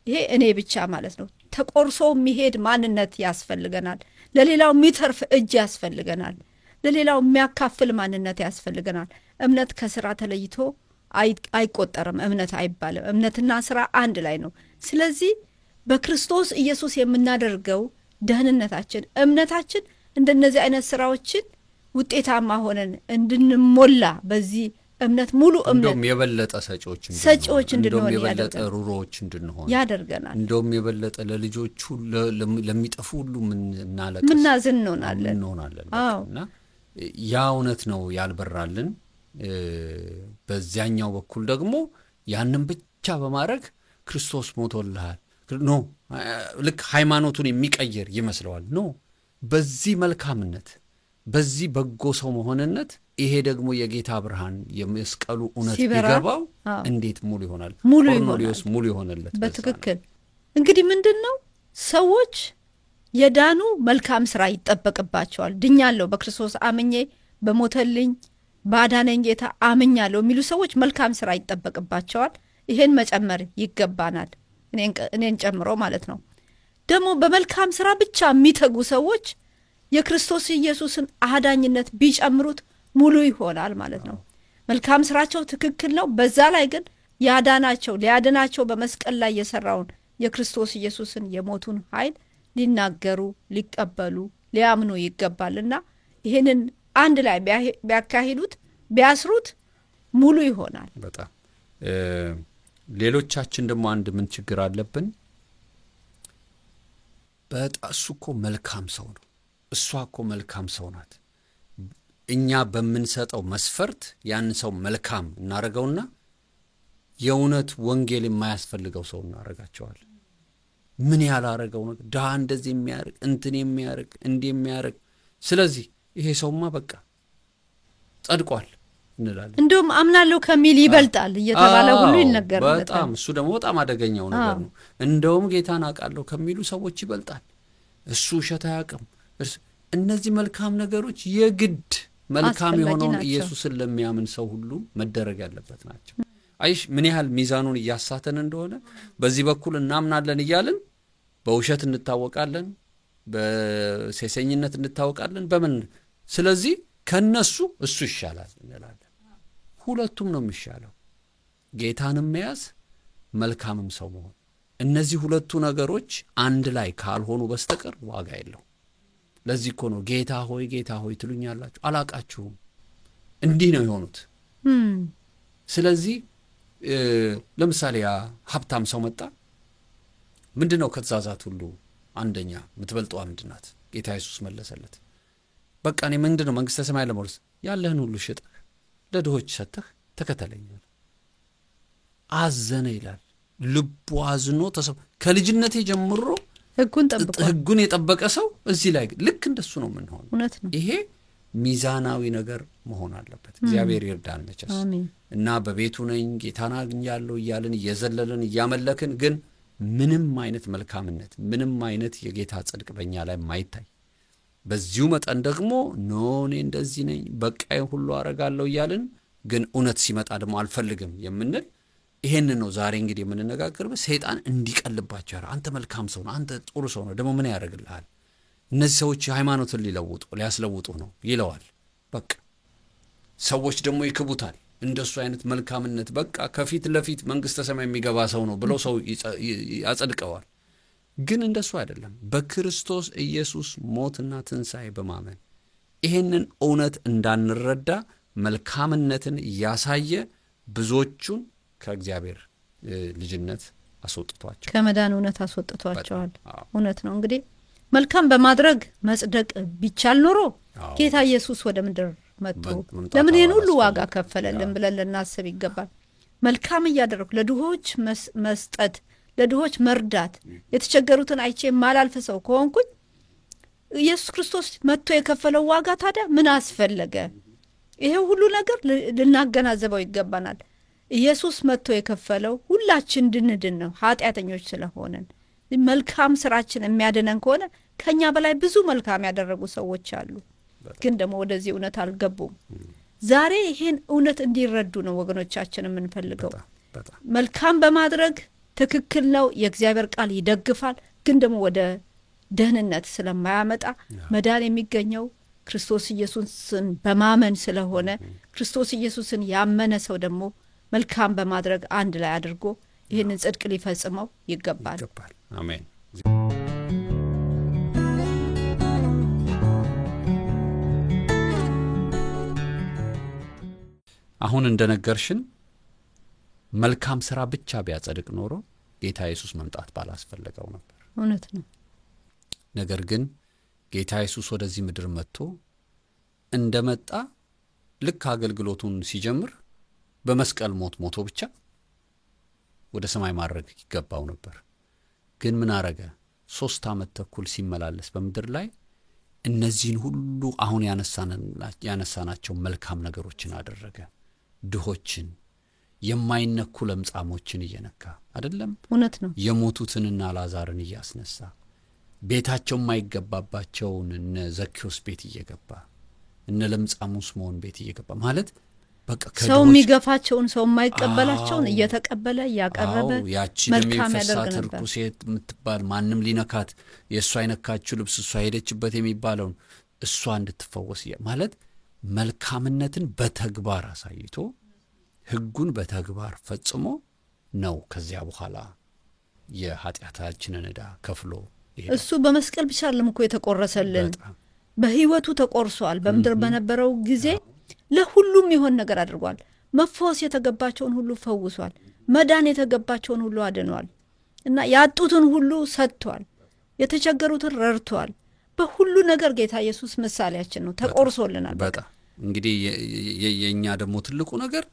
ይሄ እኔ ብቻ ማለት ነው። ተቆርሶ የሚሄድ ማንነት ያስፈልገናል። ለሌላው የሚተርፍ እጅ ያስፈልገናል። ለሌላው የሚያካፍል ማንነት ያስፈልገናል። እምነት ከስራ ተለይቶ አይቆጠርም፣ እምነት አይባልም። እምነትና ስራ አንድ ላይ ነው። ስለዚህ በክርስቶስ ኢየሱስ የምናደርገው ደህንነታችን፣ እምነታችን እንደነዚህ አይነት ስራዎችን ውጤታማ ሆነን እንድንሞላ በዚህ እምነት ሙሉ እምነት እንደውም የበለጠ ሰጪዎች እንድንሆን፣ የበለጠ ሩሮዎች እንድንሆን ያደርገናል። እንደውም የበለጠ ለልጆቹ ለሚጠፉ ሁሉ ምናለቅስ ምናዝን እንሆናለን እንሆናለን። እና ያ እውነት ነው ያልበራልን። በዚያኛው በኩል ደግሞ ያንን ብቻ በማድረግ ክርስቶስ ሞቶልሃል no ልክ ሃይማኖቱን የሚቀይር ይመስለዋል። no በዚህ መልካምነት በዚህ በጎ ሰው መሆንነት ይሄ ደግሞ የጌታ ብርሃን የመስቀሉ እውነት ቢገባው እንዴት ሙሉ ይሆናል። ቆርኔሌዎስ ሙሉ ይሆንለት በትክክል። እንግዲህ ምንድነው ሰዎች የዳኑ መልካም ስራ ይጠበቅባቸዋል። ድኛለሁ፣ በክርስቶስ አምኜ በሞተልኝ ባዳነኝ ጌታ አምኛለሁ የሚሉ ሰዎች መልካም ስራ ይጠበቅባቸዋል። ይሄን መጨመር ይገባናል፣ እኔን ጨምሮ ማለት ነው። ደግሞ በመልካም ስራ ብቻ የሚተጉ ሰዎች የክርስቶስ ኢየሱስን አዳኝነት ቢጨምሩት ሙሉ ይሆናል ማለት ነው። መልካም ስራቸው ትክክል ነው። በዛ ላይ ግን ያዳናቸው ሊያድናቸው በመስቀል ላይ የሰራውን የክርስቶስ ኢየሱስን የሞቱን ኃይል ሊናገሩ፣ ሊቀበሉ፣ ሊያምኑ ይገባልና ይሄንን አንድ ላይ ቢያካሂዱት ቢያስሩት ሙሉ ይሆናል። በጣም ሌሎቻችን ደግሞ አንድ ምን ችግር አለብን? በጣም እሱ እኮ መልካም ሰው ነው፣ እሷ እኮ መልካም ሰው ናት። እኛ በምንሰጠው መስፈርት ያን ሰው መልካም እናረገውና የእውነት ወንጌል የማያስፈልገው ሰው እናረጋቸዋለን። ምን ያላረገው ነው? ድሃ እንደዚህ የሚያርግ እንትን የሚያርግ እንዲህ የሚያርግ፣ ስለዚህ ይሄ ሰውማ በቃ ጸድቋል እንላለን። እንደውም አምናለሁ ከሚል ይበልጣል እየተባለ ሁሉ ይነገርለታል። በጣም እሱ ደግሞ በጣም አደገኛው ነገር ነው። እንደውም ጌታን አውቃለሁ ከሚሉ ሰዎች ይበልጣል። እሱ ውሸት አያውቅም። እነዚህ መልካም ነገሮች የግድ መልካም የሆነውን ኢየሱስን ለሚያምን ሰው ሁሉ መደረግ ያለበት ናቸው። አይሽ ምን ያህል ሚዛኑን እያሳተን እንደሆነ። በዚህ በኩል እናምናለን እያልን በውሸት እንታወቃለን፣ በሴሰኝነት እንታወቃለን፣ በምን ስለዚህ ከነሱ እሱ ይሻላል እንላለን። ሁለቱም ነው የሚሻለው፣ ጌታንም መያዝ መልካምም ሰው መሆን። እነዚህ ሁለቱ ነገሮች አንድ ላይ ካልሆኑ በስተቀር ዋጋ የለው። ለዚህ እኮ ነው ጌታ ሆይ ጌታ ሆይ ትሉኛላችሁ አላቃችሁም። እንዲህ ነው የሆኑት። ስለዚህ ለምሳሌ ያ ሀብታም ሰው መጣ። ምንድነው ከትእዛዛት ሁሉ አንደኛ የምትበልጠዋ ምንድን ናት? ጌታ ኢየሱስ መለሰለት፣ በቃ እኔ ምንድነው መንግስተ ሰማይ ለመውረስ ያለህን ሁሉ ሽጠህ ለድሆች ሰጥተህ ተከተለኝ። አዘነ ይላል። ልቡ አዝኖ ከልጅነቴ ጀምሮ ህጉን ጠብቋል። ህጉን የጠበቀ ሰው እዚህ ላይ ልክ እንደሱ ነው የምንሆነው። እውነት ነው። ይሄ ሚዛናዊ ነገር መሆን አለበት። እግዚአብሔር ይርዳን መቼስ። እና በቤቱ ነኝ ጌታን አግኛለሁ እያልን እየዘለልን እያመለክን ግን ምንም አይነት መልካምነት ምንም አይነት የጌታ ጽድቅ በእኛ ላይ ማይታይ፣ በዚሁ መጠን ደግሞ no እኔ እንደዚህ ነኝ በቃ ሁሉ አረጋለሁ እያልን ግን እውነት ሲመጣ ደግሞ አልፈልግም የምንል፣ ይሄንን ነው ዛሬ እንግዲህ የምንነጋገርበት። ሰይጣን እንዲቀልባቸው ያረ አንተ መልካም ሰው ነው፣ አንተ ጥሩ ሰው ነው፣ ደግሞ ምን ያደርግልሃል? እነዚህ ሰዎች ሃይማኖትን ሊለውጡ ሊያስለውጡ ነው ይለዋል። በቃ ሰዎች ደግሞ ይክቡታል። እንደሱ አይነት መልካምነት በቃ ከፊት ለፊት መንግስተ ሰማይ የሚገባ ሰው ነው ብለው ሰው ያጸድቀዋል። ግን እንደሱ አይደለም። በክርስቶስ ኢየሱስ ሞትና ትንሣኤ በማመን ይሄንን እውነት እንዳንረዳ መልካምነትን እያሳየ ብዙዎቹን ከእግዚአብሔር ልጅነት አስወጥቷቸዋል። ከመዳን እውነት አስወጥቷቸዋል። እውነት ነው። እንግዲህ መልካም በማድረግ መጽደቅ ቢቻል ኖሮ ጌታ ኢየሱስ ወደ ምድር መጥቶ ለምን ይሄን ሁሉ ዋጋ ከፈለልን ብለን ልናስብ ይገባል። መልካም እያደረኩ ለድሆች መስጠት፣ ለድሆች መርዳት፣ የተቸገሩትን አይቼ የማላልፍ ሰው ከሆንኩኝ ኢየሱስ ክርስቶስ መጥቶ የከፈለው ዋጋ ታዲያ ምን አስፈለገ? ይሄ ሁሉ ነገር ልናገናዘበው ይገባናል። ኢየሱስ መጥቶ የከፈለው ሁላችን እንድንድን ነው፣ ኃጢአተኞች ስለሆነን። መልካም ስራችን የሚያድነን ከሆነ ከኛ በላይ ብዙ መልካም ያደረጉ ሰዎች አሉ፣ ግን ደግሞ ወደዚህ እውነት አልገቡም። ዛሬ ይሄን እውነት እንዲረዱ ነው ወገኖቻችን የምንፈልገው። መልካም በማድረግ ትክክል ነው፣ የእግዚአብሔር ቃል ይደግፋል። ግን ደግሞ ወደ ደህንነት ስለማያመጣ መዳን የሚገኘው ክርስቶስ ኢየሱስን በማመን ስለሆነ ክርስቶስ ኢየሱስን ያመነ ሰው ደግሞ መልካም በማድረግ አንድ ላይ አድርጎ ይህንን ጽድቅ ሊፈጽመው ይገባል። አሜን። አሁን እንደነገርሽን መልካም ስራ ብቻ ቢያጸድቅ ኖሮ ጌታ ኢየሱስ መምጣት ባላስፈለገው ነበር። እውነት ነው። ነገር ግን ጌታ ኢየሱስ ወደዚህ ምድር መጥቶ እንደመጣ ልክ አገልግሎቱን ሲጀምር በመስቀል ሞት ሞቶ ብቻ ወደ ሰማይ ማድረግ ይገባው ነበር። ግን ምን አረገ? 3 ዓመት ተኩል ሲመላለስ በምድር ላይ እነዚህን ሁሉ አሁን ያነሳናቸው መልካም ነገሮችን አደረገ። ድሆችን፣ የማይነኩ ለምጻሞችን እየነካ አይደለም? እውነት ነው። የሞቱትንና ላዛርን እያስነሳ፣ ቤታቸው የማይገባባቸውን እነ ዘኪዮስ ቤት እየገባ፣ እነ ለምጻሙ ስምዖን ቤት እየገባ፣ ማለት በቃ ሰው የሚገፋቸውን ሰው የማይቀበላቸውን እየተቀበለ እያቀረበ መልካም ያደርግ ነበር። ሴት የምትባል ማንም ሊነካት የእሷ የነካችው ልብስ እሷ ሄደችበት የሚባለውን እሷ እንድትፈወስ፣ ማለት መልካምነትን በተግባር አሳይቶ ህጉን በተግባር ፈጽሞ ነው ከዚያ በኋላ የኃጢአታችንን ዕዳ ከፍሎ። እሱ በመስቀል ብቻ አይደለም እኮ የተቆረሰልን፣ በህይወቱ ተቆርሷል። በምድር በነበረው ጊዜ ለሁሉም የሆን ነገር አድርጓል። መፈወስ የተገባቸውን ሁሉ ፈውሷል። መዳን የተገባቸውን ሁሉ አድኗል። እና ያጡትን ሁሉ ሰጥቷል። የተቸገሩትን ረድቷል። በሁሉ ነገር ጌታ ኢየሱስ ምሳሌያችን ነው፣ ተቆርሶልናል። በጣም እንግዲህ የኛ ደግሞ ትልቁ ነገር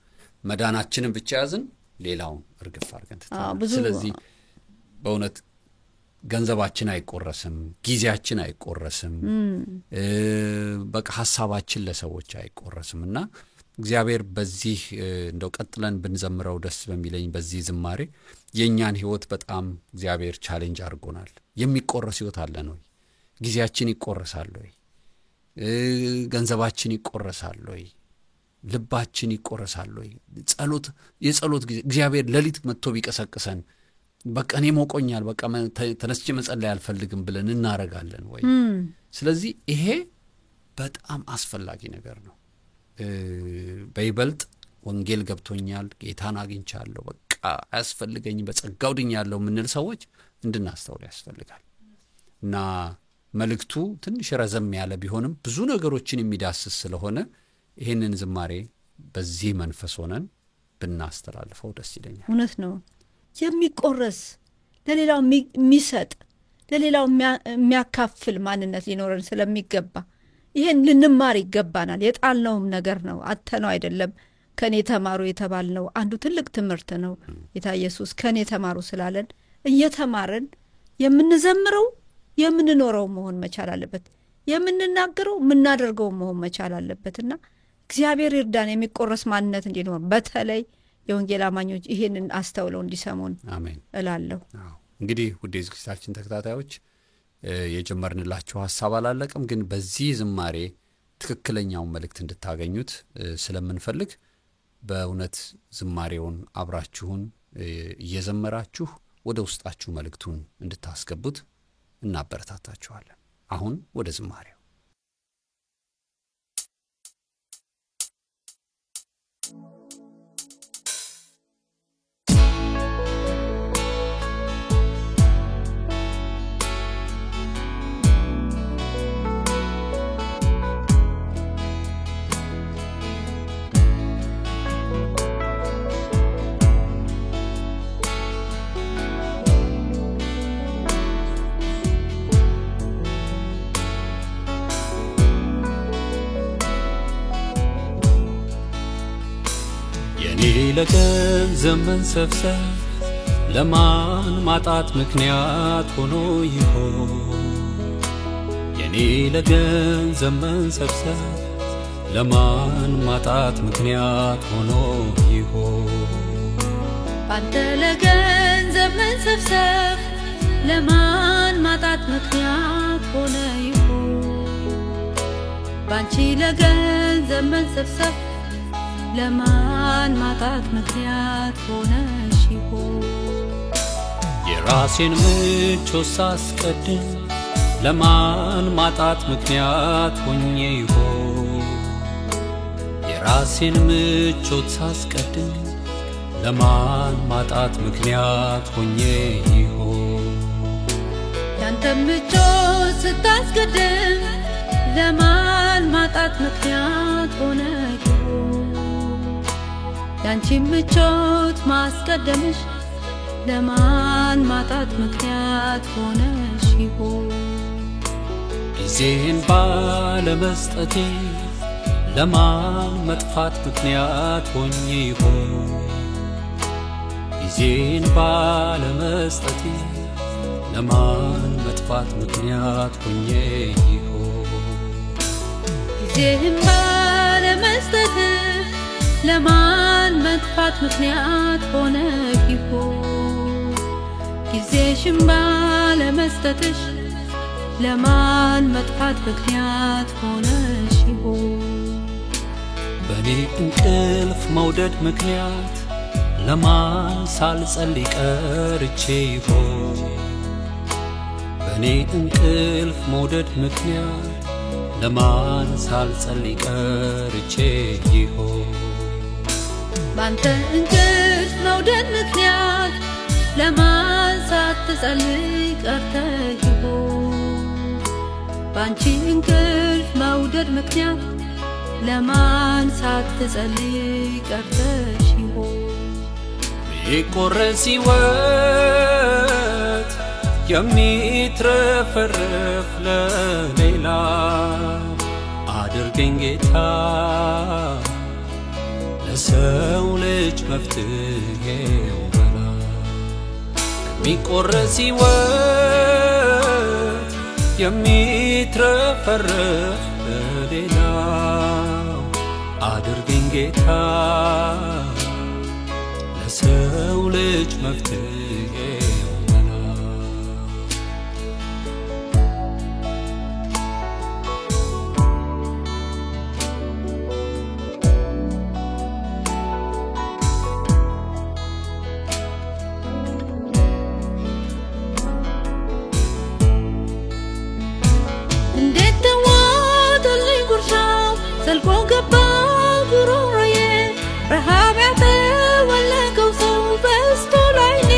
መዳናችንን ብቻ ያዝን፣ ሌላውን እርግፍ አድርገን ትተናል። ስለዚህ በእውነት ገንዘባችን አይቆረስም፣ ጊዜያችን አይቆረስም፣ በቃ ሐሳባችን ለሰዎች አይቆረስም። እና እግዚአብሔር በዚህ እንደው ቀጥለን ብንዘምረው ደስ በሚለኝ በዚህ ዝማሬ የኛን ህይወት በጣም እግዚአብሔር challenge አድርጎናል። የሚቆረስ ህይወት አለን ወይ? ጊዜያችን ይቆረሳል ወይ? ገንዘባችን ይቆረሳል ወይ? ልባችን ይቆረሳል ወይ? ጸሎት፣ የጸሎት ጊዜ እግዚአብሔር ሌሊት መጥቶ ቢቀሰቅሰን በቃ እኔ ሞቆኛል፣ በቃ ተነስቼ መጸለይ አልፈልግም ብለን እናረጋለን ወይ? ስለዚህ ይሄ በጣም አስፈላጊ ነገር ነው። በይበልጥ ወንጌል ገብቶኛል፣ ጌታን አግኝቻለሁ፣ በቃ አያስፈልገኝም፣ በጸጋው ድኛለሁ የምንል ሰዎች እንድናስተውል ያስፈልጋል። እና መልእክቱ ትንሽ ረዘም ያለ ቢሆንም ብዙ ነገሮችን የሚዳስስ ስለሆነ ይህንን ዝማሬ በዚህ መንፈስ ሆነን ብናስተላልፈው ደስ ይለኛል። እውነት ነው። የሚቆረስ፣ ለሌላው የሚሰጥ፣ ለሌላው የሚያካፍል ማንነት ሊኖረን ስለሚገባ ይሄን ልንማር ይገባናል። የጣልነውም ነገር ነው፣ አጥተነው አይደለም። ከኔ ተማሩ የተባልነው አንዱ ትልቅ ትምህርት ነው። ጌታ ኢየሱስ ከኔ ተማሩ ስላለን እየተማርን የምንዘምረው የምንኖረው መሆን መቻል አለበት። የምንናገረው የምናደርገው መሆን መቻል አለበትና እግዚአብሔር ይርዳን የሚቆረስ ማንነት እንዲኖር፣ በተለይ የወንጌል አማኞች ይሄንን አስተውለው እንዲሰሙን አሜን እላለሁ። አዎ፣ እንግዲህ ውድ የዝግጅታችን ተከታታዮች፣ የጀመርንላችሁ ሀሳብ አላለቀም፣ ግን በዚህ ዝማሬ ትክክለኛውን መልእክት እንድታገኙት ስለምንፈልግ በእውነት ዝማሬውን አብራችሁን እየዘመራችሁ ወደ ውስጣችሁ መልእክቱን እንድታስገቡት እናበረታታችኋለን። አሁን ወደ ዝማሬው። የኔ ለገንዘብ መንሰብሰብ ለማን ማጣት ምክንያት ሆኖ ይሆን? የኔ ለገንዘብ መንሰብሰብ ለማን ማጣት ምክንያት ሆኖ ይሆን? ባንተ ለገንዘብ መንሰብሰብ ለማን ማጣት ምክንያት ሆነ ይሆን? ባንቺ ለገንዘብ መንሰብሰብ ለማን ማጣት ምክንያት ሆነሽ ይሆን? የራሴን ምቾት ሳስቀድም ለማን ማጣት ምክንያት ሆኜ ይሆን? የራሴን ምቾት ሳስቀድም ለማን ማጣት ምክንያት ሆኜ ይሆን? ያንተ ምቾት ስታስቀድም ለማን ማጣት ምክንያት ሆነ ይሆን? ያንቺ ምቾት ማስቀደምሽ ለማን ማጣት ምክንያት ሆነሽ ይሆን? ጊዜን ባለመስጠቴ ለማን መጥፋት ምክንያት ሆኜ ይሆን? ጊዜን ባለመስጠቴ ለማን መጥፋት ምክንያት ሆኜ ይሆን? ጊዜህን ባለመስጠት ለማን መጥፋት ምክንያት ሆነ ይሆን? ጊዜሽን ባለመስጠትሽ ለማን መጥፋት ምክንያት ሆነሽ ይሆን? በእኔ እንቅልፍ መውደድ ምክንያት ለማን ሳልጸልይ ቀርቼ ይሆን? በእኔ እንቅልፍ መውደድ ምክንያት ለማን ሳልጸልይ ቀርቼ ይሆን? ባንተ እንቅልፍ መውደድ ምክንያት ለማን ሳትጸልይ ቀርተህ ይሆን? ባንቺ እንቅልፍ መውደድ ምክንያት ለማን ሳትጸልይ ቀርተሽ ይሆን? ይቆረስ ሕይወት የሚትረፈረፍ ለሌላ አድርገኝ ጌታ፣ ለሰው ልጅ መፍትሄው መላ። የሚቆረስ ሕይወት የሚትረፈረፍ ለሌላ አድርገኝ ጌታ፣ ለሰው ልጅ መፍትሄው መላ። እንዴት ተዋጠልኝ ጉርሻው፣ ዘልቆ ገባ ጉሮሮዬ፣ ረሃብ ያጠወለቀው ሰው በዝቶ ላይኔ።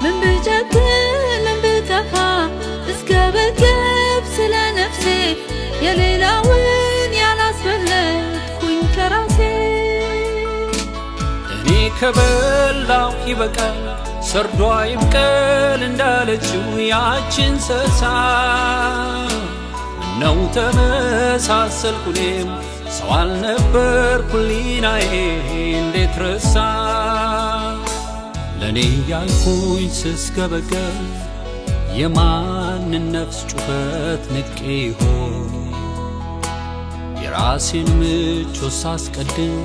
ምን ብጨክን፣ ምን ብከፋ እስከ እኔ ከበላሁ ይበቃል ሰርዶ አይብቀል እንዳለችው ያች እንስሳ ምነው ተመሳሰልኩ እኔም ሰው አልነበርኩ ሕሊናዬ እንዴት ረሳ ለኔ ያልኩኝ ስስገበገብ የማንን ነፍስ ጩኸት ንቄ ይሆን የራሴን ምቾት ሳስቀድም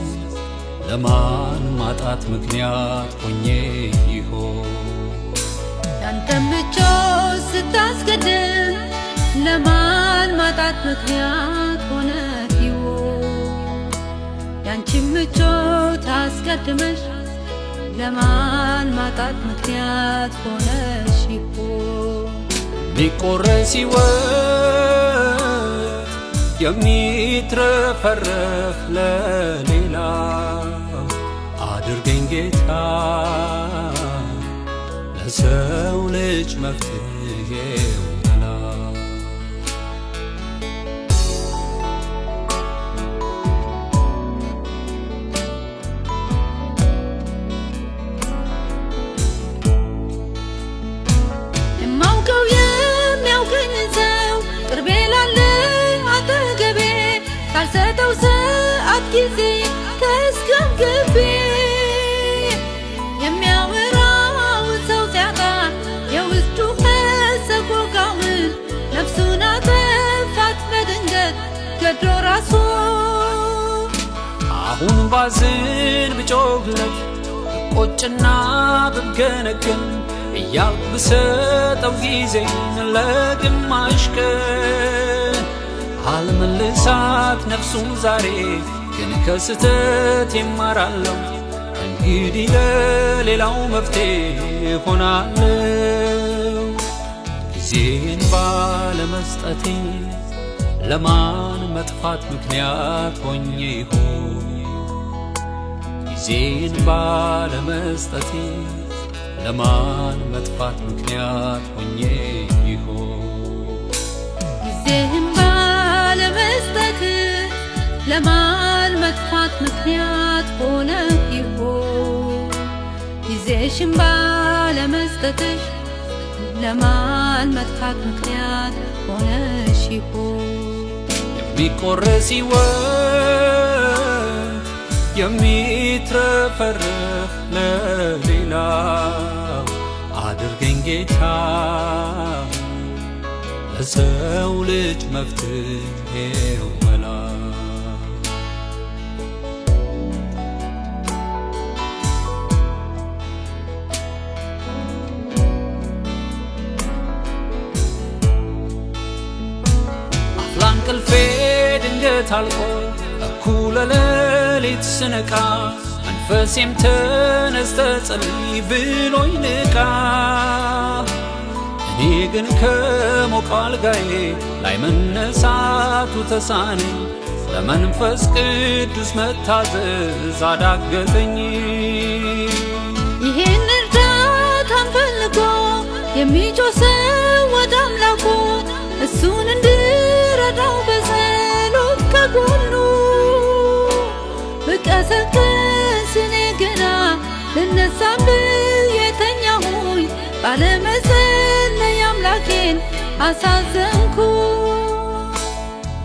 ለማን ማጣት ምክንያት ሆኜ ይሆን ያንተን ምቾት ስታስቀድም ለማን ማጣት ምክንያት ሆነ ይሆን ያንቺን ምቾት አስቀድመሽ ለማን ማጣት ምክንያት ሆነሽ ይሆን የሚቆረስ ሕይወት የሚትረፈረፍ ለሌላ አድርገኝ ጌታ ለሰው ልጅ መፍትሄው መላ የማውቀው የሚያውቀኝ ሰው ቅርቤ ላለ አጠገቤ ሳልሰጠው ሰዓት ጊዜ ተስገብግቤ የሚያወራው ሰው ሲያጣ የውስጡ ሰቆቃውን ነፍሱን አጠፋት በድንገት ገድሎ ራሱ አሁን ባዝን ብጮህለት ብቆጭና ብገነገን እያልኩ ብሰጠው ጊዜን ለግማሽ ቀን አልመልሳት ነፍሱን ዛሬ ግን ከስህተት እማራለሁ እንግዲህ ለሌላው መፍትሄ ሆናለሁ ጊዜን ባለመስጠቴ ለማን መጥፋት ምክንያት ሆኜ ይሆን ጊዜን ባለመስጠቴ ለማን መጥፋት ምክንያት ሆኜ ይሆን ጊዜህን ባለመስጠት ለማን መጥፋት ምክንያት ሆነ ይሆን ጊዜሽን ባለመስጠትሽ ለማን መጥፋት ምክንያት ሆነሽ ይሆን የሚቆረስ ሕይወት የሚትረፈረፍ ለሌላ አድርገኝ ጌታ ለሰው ልጅ መፍትሄው መላ አፍላ እንቅልፌ ድንገት አልቆ እኩለ ሌሊት ስነቃ መንፈሴም ተነስተህ ጸልይ ብሎኝ ንቃ እኔ ግን ከሞቀው አልጋዬ ላይ መነሳቱ ተሳነኝ ለመንፈስ ቅዱስ መታዘዝ አዳገተኝ ይሄን እርዳታን ፈልጎ የሚጮህ ሰው ወደ አምላኩ እሱን እንድረዳው በጸሎት ከጎኑ ብቀሰቅስ እኔ ገና ልነሳም ብዬ ተኛሁኝ ባለመጸለይ አምላኬን አሳዘንኩ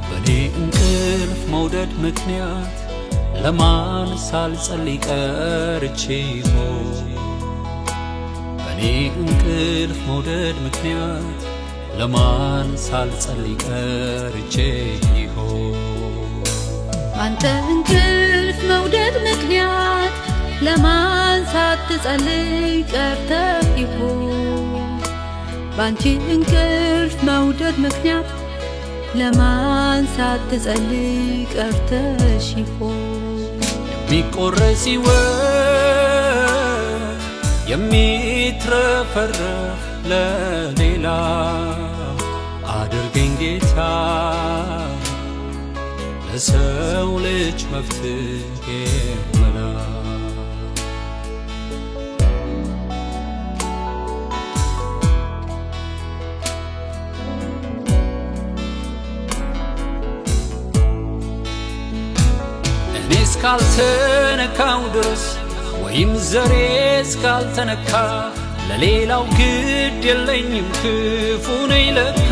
በኔ እንቅልፍ መውደድ ምክንያት ለማን ሳልጸልይ ቀርቼ ይሆን በኔ እንቅልፍ መውደድ ምክንያት ለማን ሳልጸልይ ቀርቼ ይሆን ባንተ እንቅልፍ መውደድ ምክንያት ለማን ሳትጸልይ ቀርተህ ይሆን ባንቺ እንቅልፍ መውደድ ምክንያት ለማን ሳትጸልይ ቀርተሽ ይሆን የሚቆረስ ሕይወት የሚትረፈረፍ ለሌላ አድርገኝ ጌታ ለሰው ልጅ መፍትሄ መላ እኔ እስካልተነካው ድረስ ወይም ዘሬ እስካልተነካ ለሌላው ግድ የለኝም ክፉ ነኝ ለካ።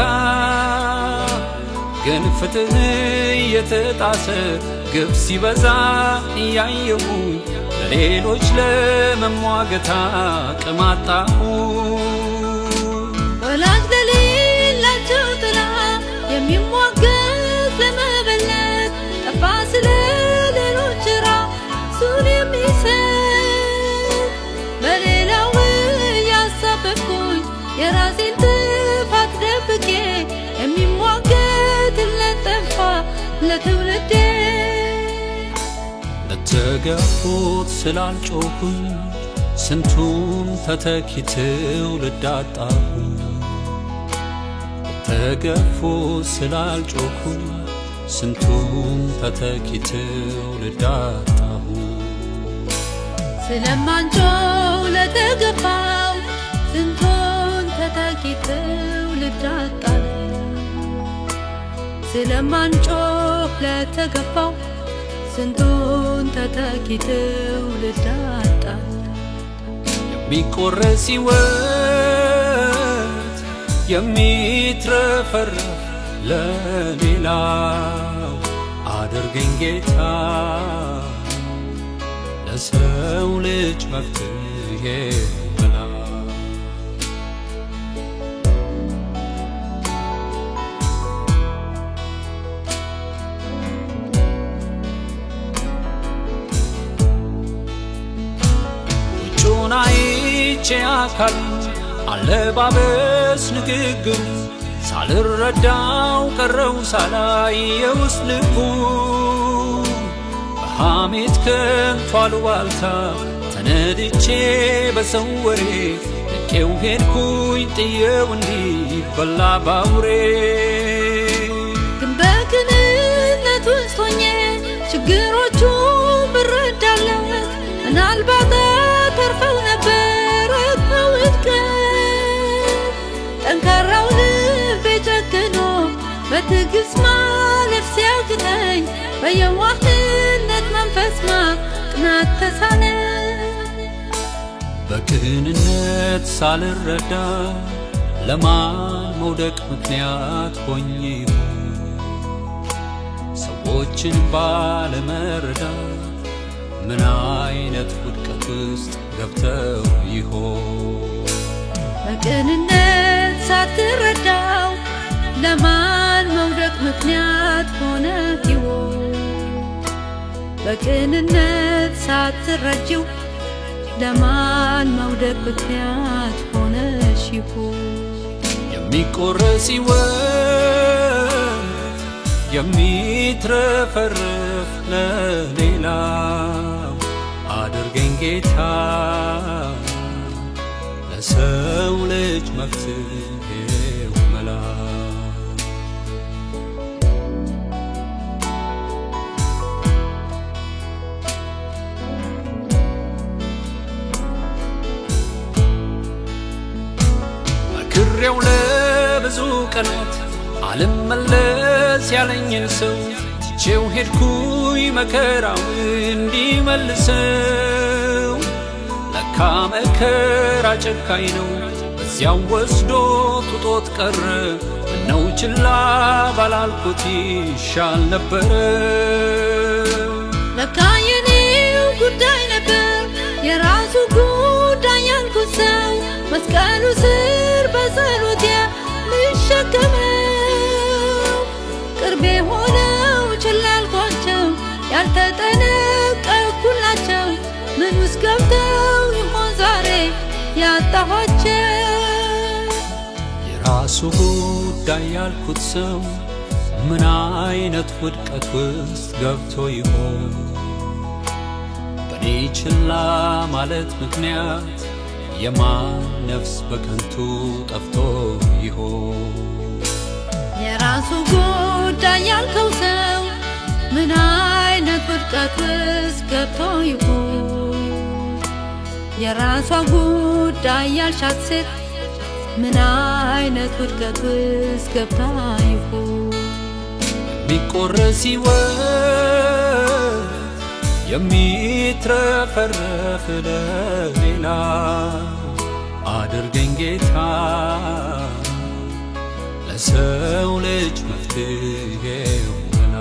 ግን ፍትህ እየተጣሰ ግፍ ሲበዛ እያየሁኝ ለሌሎች ለመሟገት አቅም አጣሁኝ። ወላጅ ለሌላቸው ጥላ የሚሟገት ለመበለት ጠፋ ስለ ሌሎች ራሱን የሚሰጥ በሌላው እያሳበብኩኝ የራሴን ጥፋት ደብቄ የሚሟገትለት ጠፋ ለትውልዴ። ለተገፉት ስላልጮኩኝ ስንቱን ተተኪ ትውልድ አጣሁኝ። ለተገፉት ስላልጮኩኝ ስንቱን ተተኪ ትውልድ አጣሁኝ። ስለማንጮህ ለተገፋው ስንቱን ተተኪ ትውልድ አጣን። ስለማንጮህ ለተገፋው ስንቱን ተተኪ ትውልድ አጣን። የሚቆረስ ሕይወት የሚትረፈረፍ ለሌላው አድርገኝ ጌታ፣ ለሰው ልጅ መፍትሄ መላ። ውጩን አይቼ አካሉ አለባበስ ንግግሩ ሳልረዳው ቀረው ሳላይ የውስጥ ልቡ። በሐሜት ከንቱ አሉባልታ ተነድቼ በሰው ወሬ ንቄው ሄድኩኝ ጥዬው እንዲበላ ባውሬ። ግን በቅንነት ውስጥ ሆኜ ችግሮቹን ብረዳለት ምናልባት አተርፈው ነበር ከውድቀት። ጠንካራው ልቤ ጨክኖ በትዕግስት ማለፍ ሲያቅተኝ በየዋህነት መንፈስ ማቅናት ተሳነኝ። በቅንነት ሳልረዳ ለማን መውደቅ ምክንያት ሆኜ ይሆን? ሰዎችን ባለመረዳት ምን አይነት ውድቀት ውስጥ ገብተው ይሆን? በቅንነት ሳትረዳው ለማን መውደቅ ምክንያት ሆነ ይሆን? በቅንነት ሳትረጂው ለማን መውደቅ ምክንያት ሆነሽ ይሆን? የሚቆረስ ሕይወት የሚትረፈረፍ ለሌላው አድርገኝ ጌታ፣ ለሰው ልጅ መፍትሄው መላ። መክሬው ለብዙ ቀናት አልመለስ ያለኝን ሰው ትቼው ሄድኩኝ መከራው እንዲመልሰው። ለካ መከራ ጨካኝ ነው በዚያው ወስዶ ትቶት ቀረ። ምነው ችላ ባላልኩት ይሻል ነበረ። ለካ የኔው ጉዳይ ነበር የራሱ ጉዳይ ያልኩት ሰው መስቀሉ ስር በጸሎት የምሸከመው ቅርቤ ሆነው ችላ ያልኳቸው ያልተጠነቀቅኩላቸው ምን ውስጥ ገብተው ይሆን ዛሬ ያጣኋቸው? የራሱ ጉዳይ ያልኩት ሰው ምን አይነት ውድቀት ውስጥ ገብቶ ይሆን? በኔ ችላ ማለት ምክንያት የማን ነፍስ በከንቱ ጠፍቶ ይሆን? የራሱ ጉዳይ ያልከው ሰው ምን አይነት ውድቀት ውስጥ ገብቶ ይሆን? የራሷ ጉዳይ ያልሻት ሴት ምን አይነት ውድቀት ውስጥ ገብታ ይሆን? የሚቆረስ ሕይወት የሚትረፈረፍ ለሌላ አድርገኝ ጌታ ለሰው ልጅ መፍትሄው መላ።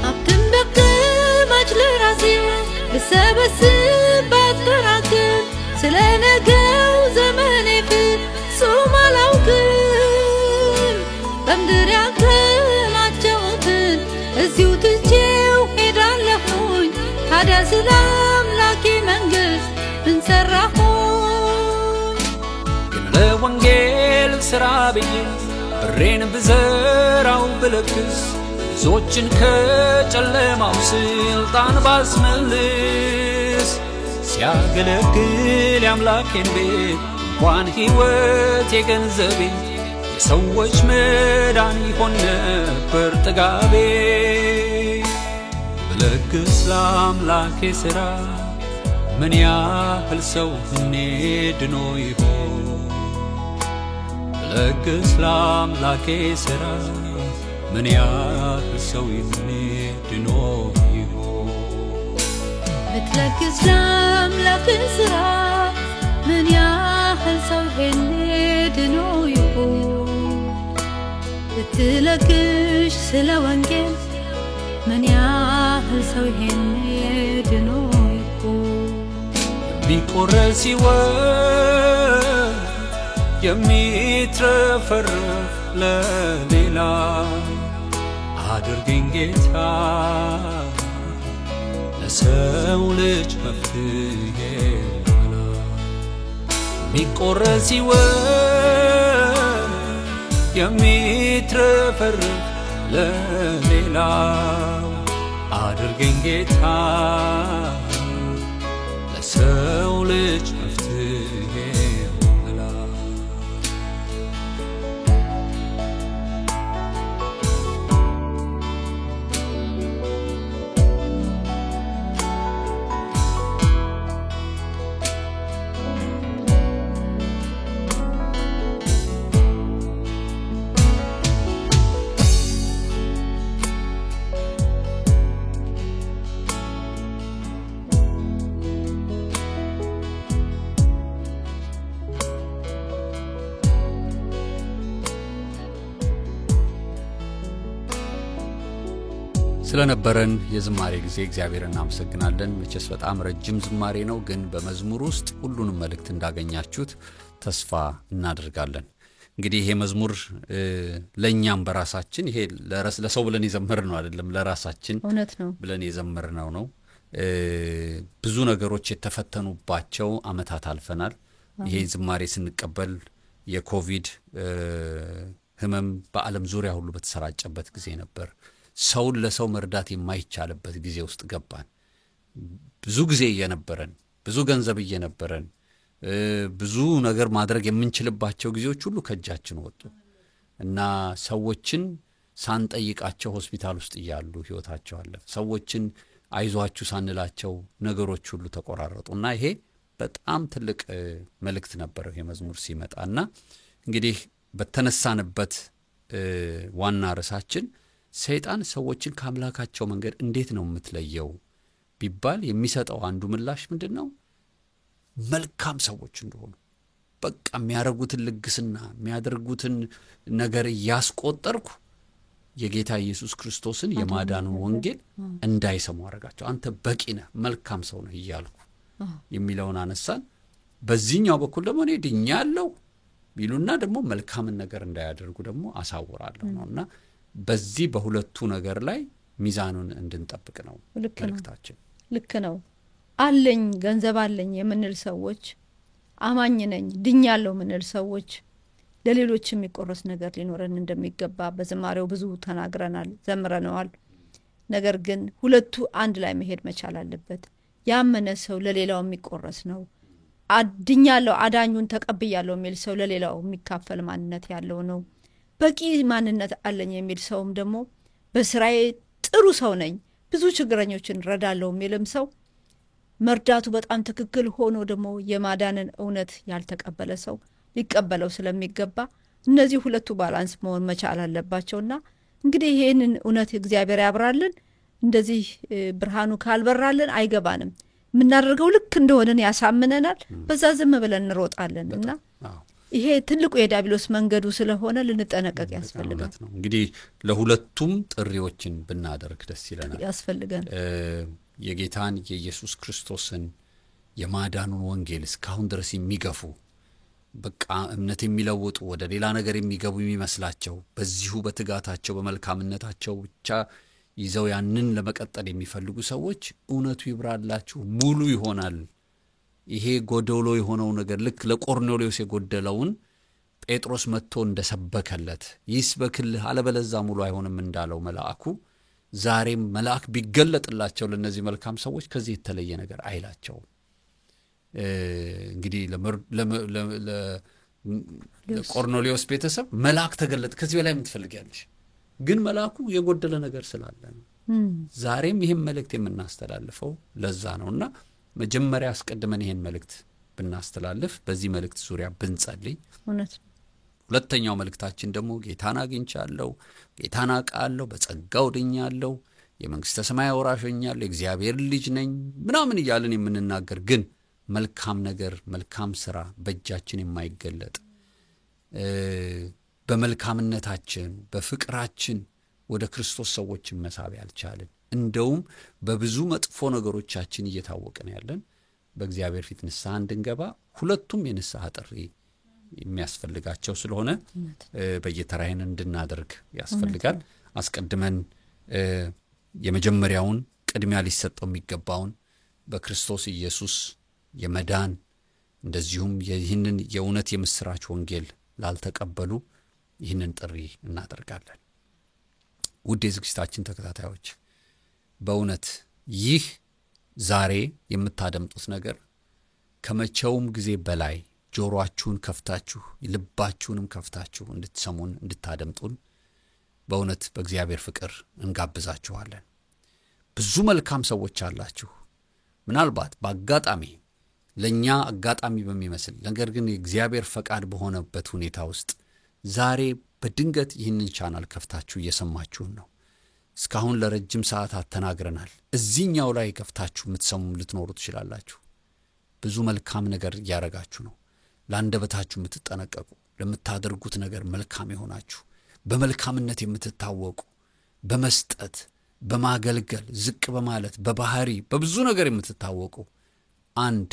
ሀብትን በቅማጭ ለራሴ ብሰበስብ ባጠራቅም ስለ ነገው ዘመኔ ፍጹም አላውቅም። በምድር ያከማቸሁትን እዚሁ ትቼው ሄዳለሁኝ። ታዲያ ስለ አምላኬ መንግሥት ምን ሠራሁኝ? ግን ለወንጌል ሥራ ብዬ ብሬን ብዘራው ብለግስ ብዙዎችን ከጨለማው ስልጣን ባስመልስ ሲያገለግል የአምላኬን ቤት እንኳን ሕይወት የገንዘቤ የሰዎች መዳን ይሆን ነበር ጥጋቤ። ብለግስ ለአምላኬ ሥራ ምን ያህል ሰው እኔ ድኖ ይሆን? ብለግስ ለአምላኬ ሥራ ምን ያህል ሰው ይሁን ድኖ ይሆን? ብትለግስ ለአምላክ ሥራ ምን ያህል ሰው ይሄኔ ድኖ ይሆን? ብትለግሽ ስለ ወንጌል ምን ያህል ሰው ይሄኔ ድኖ ይሆን? የሚቆረስ ሕይወት የሚትረፈረፍ ለሌላ አድርገኝ ጌታ ለሰው ልጅ መፍትሄ መላ። የሚቆረስ ሕይወት የሚትረፈረፍ ለሌላ አድርገኝ ጌታ ለሰው ልጅ መፍትሄ መላ። ስለነበረን የዝማሬ ጊዜ እግዚአብሔር እናመሰግናለን። መቼስ በጣም ረጅም ዝማሬ ነው፣ ግን በመዝሙር ውስጥ ሁሉንም መልእክት እንዳገኛችሁት ተስፋ እናደርጋለን። እንግዲህ ይሄ መዝሙር ለእኛም በራሳችን ይሄ ለሰው ብለን የዘመርነው አይደለም፣ ለራሳችን እውነት ነው ብለን የዘመርነው ነው። ብዙ ነገሮች የተፈተኑባቸው አመታት አልፈናል። ይሄ ዝማሬ ስንቀበል የኮቪድ ህመም በዓለም ዙሪያ ሁሉ በተሰራጨበት ጊዜ ነበር። ሰውን ለሰው መርዳት የማይቻልበት ጊዜ ውስጥ ገባን። ብዙ ጊዜ እየነበረን፣ ብዙ ገንዘብ እየነበረን፣ ብዙ ነገር ማድረግ የምንችልባቸው ጊዜዎች ሁሉ ከእጃችን ወጡ እና ሰዎችን ሳንጠይቃቸው ሆስፒታል ውስጥ እያሉ ህይወታቸው አለፈ። ሰዎችን አይዟችሁ ሳንላቸው ነገሮች ሁሉ ተቆራረጡ እና ይሄ በጣም ትልቅ መልእክት ነበረው ይሄ መዝሙር ሲመጣ። እና እንግዲህ በተነሳንበት ዋና ርዕሳችን ሰይጣን ሰዎችን ከአምላካቸው መንገድ እንዴት ነው የምትለየው ቢባል የሚሰጠው አንዱ ምላሽ ምንድን ነው? መልካም ሰዎች እንደሆኑ፣ በቃ የሚያደርጉትን ልግስና የሚያደርጉትን ነገር እያስቆጠርኩ የጌታ ኢየሱስ ክርስቶስን የማዳኑን ወንጌል እንዳይሰሙ አደረጋቸው። አንተ በቂ ነህ፣ መልካም ሰው ነህ እያልኩ የሚለውን አነሳን። በዚህኛው በኩል ደግሞ እኔ ድኛለሁ ቢሉና ደግሞ መልካምን ነገር እንዳያደርጉ ደግሞ አሳውራለሁ ነው። እና በዚህ በሁለቱ ነገር ላይ ሚዛኑን እንድንጠብቅ ነው ልክ ነው። መልእክታችን። ልክ ነው። አለኝ፣ ገንዘብ አለኝ የምንል ሰዎች፣ አማኝ ነኝ፣ ድኛለሁ የምንል ሰዎች ለሌሎች የሚቆረስ ነገር ሊኖረን እንደሚገባ በዝማሬው ብዙ ተናግረናል፣ ዘምረነዋል። ነገር ግን ሁለቱ አንድ ላይ መሄድ መቻል አለበት። ያመነ ሰው ለሌላው የሚቆረስ ነው። አድኛለሁ፣ አዳኙን ተቀብያለሁ የሚል ሰው ለሌላው የሚካፈል ማንነት ያለው ነው። በቂ ማንነት አለኝ የሚል ሰውም ደግሞ በስራዬ ጥሩ ሰው ነኝ፣ ብዙ ችግረኞችን ረዳለሁ የሚልም ሰው መርዳቱ በጣም ትክክል ሆኖ ደግሞ የማዳንን እውነት ያልተቀበለ ሰው ሊቀበለው ስለሚገባ እነዚህ ሁለቱ balance መሆን መቻል አለባቸውና እንግዲህ ይሄንን እውነት እግዚአብሔር ያብራልን። እንደዚህ ብርሃኑ ካልበራልን አይገባንም። የምናደርገው ልክ እንደሆነን ያሳምነናል፣ በዛ ዝም ብለን እንሮጣለን እና ይሄ ትልቁ የዲያብሎስ መንገዱ ስለሆነ ልንጠነቀቅ ያስፈልጋል። እንግዲህ ለሁለቱም ጥሪዎችን ብናደርግ ደስ ይለናል። ያስፈልጋል። የጌታን የኢየሱስ ክርስቶስን የማዳኑን ወንጌል እስካሁን ድረስ የሚገፉ በቃ እምነት የሚለውጡ ወደ ሌላ ነገር የሚገቡ የሚመስላቸው በዚሁ በትጋታቸው በመልካምነታቸው ብቻ ይዘው ያንን ለመቀጠል የሚፈልጉ ሰዎች እውነቱ ይብራላችሁ፣ ሙሉ ይሆናል። ይሄ ጎደሎ የሆነው ነገር ልክ ለቆርኔሌዎስ የጎደለውን ጴጥሮስ መጥቶ እንደሰበከለት ይስበክልህ አለበለዚያ ሙሉ አይሆንም እንዳለው መልአኩ፣ ዛሬም መልአክ ቢገለጥላቸው ለነዚህ መልካም ሰዎች ከዚህ የተለየ ነገር አይላቸውም። እንግዲህ ለቆርኔሌዎስ ቤተሰብ መልአክ ተገለጠ፣ ከዚህ በላይ ምን ትፈልጊያለሽ? ግን መልአኩ የጎደለ ነገር ስላለ ነው። ዛሬም ይህን መልእክት የምናስተላልፈው ለዛ ነውና መጀመሪያ አስቀድመን ይህን መልእክት ብናስተላልፍ፣ በዚህ መልእክት ዙሪያ ብንጸልይ። ሁለተኛው መልእክታችን ደግሞ ጌታን አግኝቻለሁ፣ ጌታን አውቃለሁ፣ በጸጋው ድኛለሁ፣ የመንግስተ ሰማይ ወራሽ ሆኛለሁ፣ የእግዚአብሔር ልጅ ነኝ ምናምን እያልን የምንናገር ግን መልካም ነገር መልካም ስራ በእጃችን የማይገለጥ በመልካምነታችን በፍቅራችን ወደ ክርስቶስ ሰዎችን መሳብ ያልቻልን እንደውም በብዙ መጥፎ ነገሮቻችን እየታወቅን ያለን በእግዚአብሔር ፊት ንስሐ እንድንገባ ሁለቱም የንስሐ ጥሪ የሚያስፈልጋቸው ስለሆነ በየተራይን እንድናደርግ ያስፈልጋል። አስቀድመን የመጀመሪያውን ቅድሚያ ሊሰጠው የሚገባውን በክርስቶስ ኢየሱስ የመዳን እንደዚሁም ይህንን የእውነት የምስራች ወንጌል ላልተቀበሉ ይህንን ጥሪ እናደርጋለን። ውድ የዝግጅታችን ተከታታዮች፣ በእውነት ይህ ዛሬ የምታደምጡት ነገር ከመቼውም ጊዜ በላይ ጆሮአችሁን ከፍታችሁ ልባችሁንም ከፍታችሁ እንድትሰሙን እንድታደምጡን በእውነት በእግዚአብሔር ፍቅር እንጋብዛችኋለን። ብዙ መልካም ሰዎች አላችሁ። ምናልባት በአጋጣሚ ለኛ አጋጣሚ በሚመስል ነገር ግን የእግዚአብሔር ፈቃድ በሆነበት ሁኔታ ውስጥ ዛሬ በድንገት ይህንን ቻናል ከፍታችሁ እየሰማችሁን ነው። እስካሁን ለረጅም ሰዓታት ተናግረናል። እዚህኛው ላይ ከፍታችሁ የምትሰሙ ልትኖሩ ትችላላችሁ። ብዙ መልካም ነገር እያረጋችሁ ነው። ለአንደበታችሁ የምትጠነቀቁ፣ ለምታደርጉት ነገር መልካም የሆናችሁ፣ በመልካምነት የምትታወቁ፣ በመስጠት በማገልገል ዝቅ በማለት በባህሪ በብዙ ነገር የምትታወቁ፣ አንድ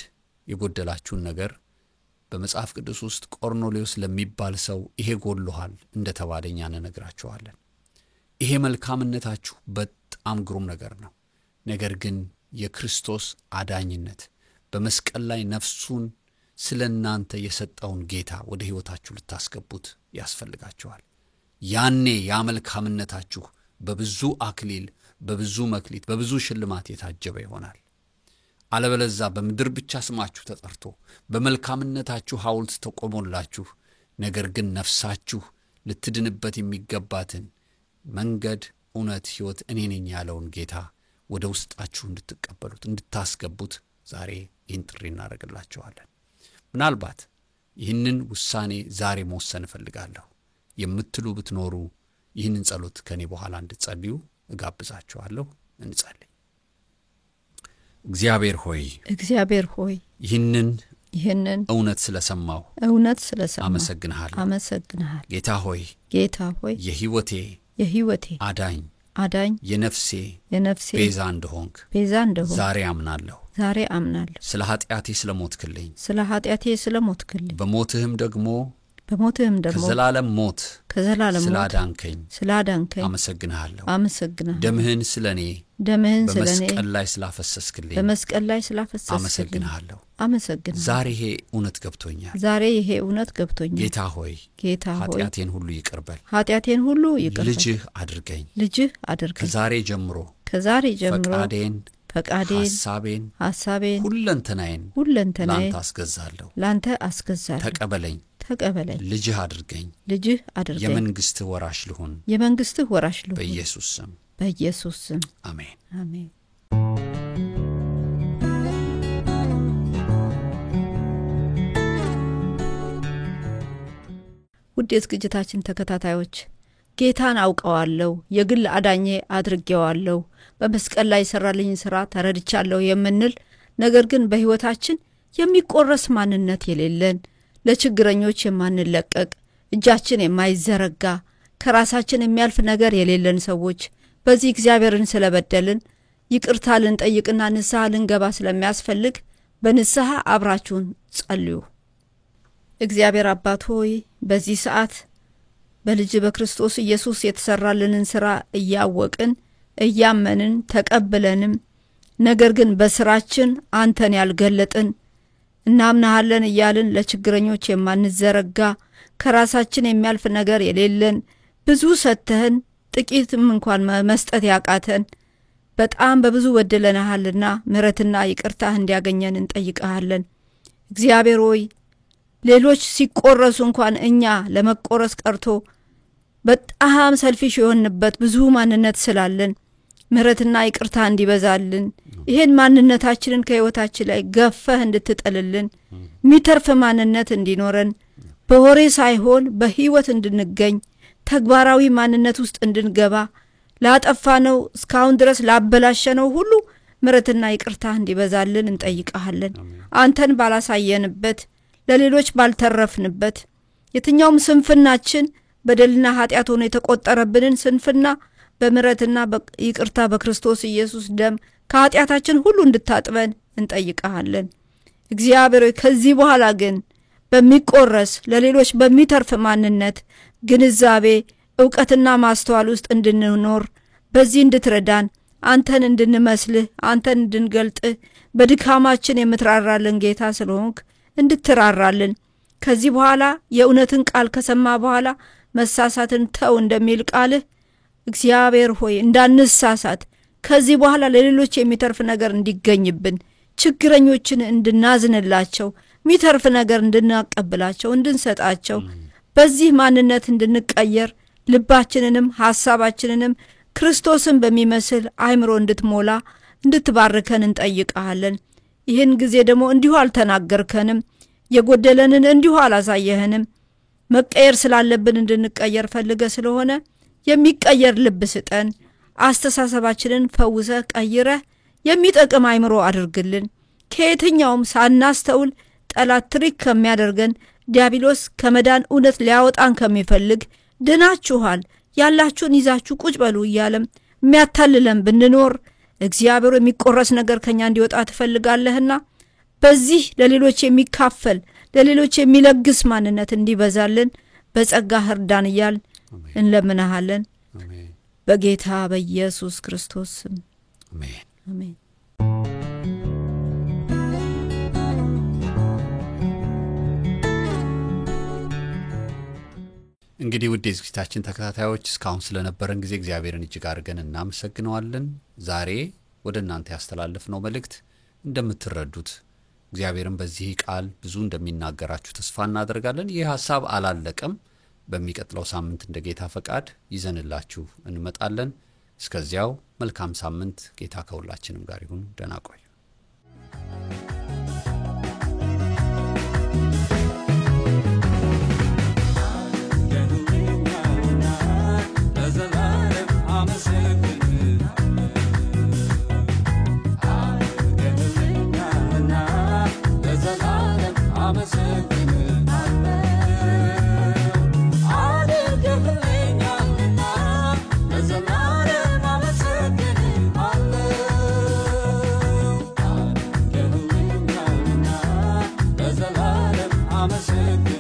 የጎደላችሁን ነገር በመጽሐፍ ቅዱስ ውስጥ ቆርኔሌዎስ ለሚባል ሰው ይሄ ጎድሎሃል እንደተባለ እኛ እንነግራችኋለን። ይሄ መልካምነታችሁ በጣም ግሩም ነገር ነው። ነገር ግን የክርስቶስ አዳኝነት በመስቀል ላይ ነፍሱን ስለ እናንተ የሰጠውን ጌታ ወደ ሕይወታችሁ ልታስገቡት ያስፈልጋችኋል። ያኔ ያ መልካምነታችሁ በብዙ አክሊል፣ በብዙ መክሊት፣ በብዙ ሽልማት የታጀበ ይሆናል። አለበለዛ በምድር ብቻ ስማችሁ ተጠርቶ በመልካምነታችሁ ሐውልት ተቆሞላችሁ፣ ነገር ግን ነፍሳችሁ ልትድንበት የሚገባትን መንገድ፣ እውነት፣ ሕይወት እኔ ነኝ ያለውን ጌታ ወደ ውስጣችሁ እንድትቀበሉት እንድታስገቡት ዛሬ ይህን ጥሪ እናደርግላችኋለን። ምናልባት ይህንን ውሳኔ ዛሬ መወሰን እፈልጋለሁ የምትሉ ብትኖሩ ይህንን ጸሎት ከኔ በኋላ እንድትጸልዩ እጋብዛችኋለሁ። እንጸልይ። እግዚአብሔር ሆይ፣ እግዚአብሔር ሆይ፣ ይህንን ይህንን እውነት ስለሰማሁ እውነት ስለሰማሁ አመሰግንሃለሁ። አመሰግንሃለሁ። ጌታ ሆይ፣ ጌታ ሆይ፣ የሕይወቴ የሕይወቴ አዳኝ አዳኝ የነፍሴ የነፍሴ ቤዛ እንደሆንክ ቤዛ እንደሆንክ ዛሬ አምናለሁ። ዛሬ አምናለሁ። ስለ ኃጢአቴ ስለሞትክልኝ፣ ስለ ኃጢአቴ ስለሞትክልኝ፣ በሞትህም ደግሞ በሞትህም ደግሞ ከዘላለም ሞት ከዘላለም ሞት ስላዳንከኝ ስላዳንከኝ አመሰግንሃለሁ። አመሰግናለሁ። ደምህን ስለ እኔ ደምህን ስለ እኔ በመስቀል ላይ ስላፈሰስክልኝ በመስቀል ላይ ስላፈሰስክልኝ አመሰግንሃለሁ። አመሰግናለሁ። ዛሬ ይሄ እውነት ገብቶኛል። ዛሬ ይሄ እውነት ገብቶኛል። ጌታ ሆይ፣ ጌታ ሆይ፣ ኃጢአቴን ሁሉ ይቅር በል። ኃጢአቴን ሁሉ ይቅር በል። ልጅህ አድርገኝ። ልጅህ አድርገኝ። ከዛሬ ጀምሮ ከዛሬ ጀምሮ ፈቃዴን፣ ፈቃዴን፣ ሐሳቤን፣ ሐሳቤን፣ ሁለንተናዬን ሁለንተናዬን ላንተ አስገዛለሁ። ላንተ አስገዛለሁ። ተቀበለኝ፣ ተቀበለኝ። ልጅህ አድርገኝ። ልጅህ አድርገኝ። የመንግስትህ ወራሽ ልሁን። የመንግስትህ ወራሽ ልሁን። በኢየሱስ ስም በኢየሱስ ስም አሜን። አሜን። ውድ የዝግጅታችን ተከታታዮች፣ ጌታን አውቀዋለሁ፣ የግል አዳኜ አድርጌዋለሁ፣ በመስቀል ላይ የሰራልኝን ስራ ተረድቻለሁ የምንል፣ ነገር ግን በሕይወታችን የሚቆረስ ማንነት የሌለን፣ ለችግረኞች የማንለቀቅ፣ እጃችን የማይዘረጋ፣ ከራሳችን የሚያልፍ ነገር የሌለን ሰዎች፣ በዚህ እግዚአብሔርን ስለበደልን ይቅርታ ልንጠይቅና ንስሐ ልንገባ ስለሚያስፈልግ በንስሐ አብራችሁን ጸልዩ። እግዚአብሔር አባት ሆይ፣ በዚህ ሰዓት በልጅ በክርስቶስ ኢየሱስ የተሰራልንን ስራ እያወቅን፣ እያመንን፣ ተቀብለንም፣ ነገር ግን በስራችን አንተን ያልገለጥን፣ እናምናሃለን እያልን ለችግረኞች የማንዘረጋ፣ ከራሳችን የሚያልፍ ነገር የሌለን፣ ብዙ ሰጥተህን ጥቂትም እንኳን መስጠት ያቃተን፣ በጣም በብዙ በድለንሃልና ምሕረትና ይቅርታህ እንዲያገኘን እንጠይቀሃለን። እግዚአብሔር ሆይ፣ ሌሎች ሲቆረሱ እንኳን እኛ ለመቆረስ ቀርቶ በጣም selfish የሆንበት ብዙ ማንነት ስላለን ምሕረትና ይቅርታ እንዲበዛልን፣ ይሄን ማንነታችንን ከህይወታችን ላይ ገፈህ እንድትጠልልን፣ የሚተርፍ ማንነት እንዲኖረን፣ በወሬ ሳይሆን በህይወት እንድንገኝ፣ ተግባራዊ ማንነት ውስጥ እንድንገባ፣ ላጠፋነው፣ እስካሁን ድረስ ላበላሸነው ሁሉ ምሕረትና ይቅርታ እንዲበዛልን እንጠይቀሃለን። አንተን ባላሳየንበት፣ ለሌሎች ባልተረፍንበት፣ የትኛውም ስንፍናችን በደልና ኃጢአት ሆኖ የተቆጠረብንን ስንፍና በምሕረትና ይቅርታ በክርስቶስ ኢየሱስ ደም ከኃጢአታችን ሁሉ እንድታጥበን እንጠይቀሃለን። እግዚአብሔር ሆይ፣ ከዚህ በኋላ ግን በሚቆረስ፣ ለሌሎች በሚተርፍ ማንነት፣ ግንዛቤ፣ እውቀትና ማስተዋል ውስጥ እንድንኖር በዚህ እንድትረዳን፣ አንተን እንድንመስልህ፣ አንተን እንድንገልጥህ፣ በድካማችን የምትራራልን ጌታ ስለሆንክ እንድትራራልን፣ ከዚህ በኋላ የእውነትን ቃል ከሰማ በኋላ መሳሳትን ተው እንደሚል ቃልህ፣ እግዚአብሔር ሆይ፣ እንዳንሳሳት፣ ከዚህ በኋላ ለሌሎች የሚተርፍ ነገር እንዲገኝብን፣ ችግረኞችን እንድናዝንላቸው፣ የሚተርፍ ነገር እንድናቀብላቸው፣ እንድንሰጣቸው፣ በዚህ ማንነት እንድንቀየር፣ ልባችንንም ሐሳባችንንም ክርስቶስን በሚመስል አእምሮ እንድትሞላ፣ እንድትባርከን እንጠይቀሃለን። ይህን ጊዜ ደግሞ እንዲሁ አልተናገርከንም፣ የጎደለንን እንዲሁ አላሳየህንም። መቀየር ስላለብን እንድንቀየር ፈልገ ስለሆነ የሚቀየር ልብ ስጠን። አስተሳሰባችንን ፈውሰህ ቀይረህ የሚጠቅም አእምሮ አድርግልን። ከየትኛውም ሳናስተውል ጠላት trick ከሚያደርገን፣ ዲያብሎስ ከመዳን እውነት ሊያወጣን ከሚፈልግ፣ ድናችኋል፣ ያላችሁን ይዛችሁ ቁጭ በሉ እያለም የሚያታልለን ብንኖር፣ እግዚአብሔር፣ የሚቆረስ ነገር ከኛ እንዲወጣ ትፈልጋለህና በዚህ ለሌሎች የሚካፈል፣ ለሌሎች የሚለግስ ማንነት እንዲበዛልን በጸጋ እርዳን እያል እንለምናሃለን። በጌታ በኢየሱስ ክርስቶስ ስም አሜን። አሜን። እንግዲህ ውድ የዝግጅታችን ተከታታዮች፣ እስካሁን ስለነበረን ጊዜ እግዚአብሔርን እጅግ አድርገን እናመሰግነዋለን። ዛሬ ወደ እናንተ ያስተላለፍነው መልእክት እንደምትረዱት፣ እግዚአብሔርን በዚህ ቃል ብዙ እንደሚናገራችሁ ተስፋ እናደርጋለን። ይህ ሀሳብ አላለቀም። በሚቀጥለው ሳምንት እንደ ጌታ ፈቃድ ይዘንላችሁ እንመጣለን። እስከዚያው መልካም ሳምንት። ጌታ ከሁላችንም ጋር ይሁን። ደህና ቆዩ። ለዘላለም አመሰግንሃለሁ፣ ለዘላለም አመሰግንሃለሁ። አድርገህልኛልና ለዘላለም አመሰግንሃለሁ። አድርገህልኛልና ለዘላለም አመሰግንሃለሁ።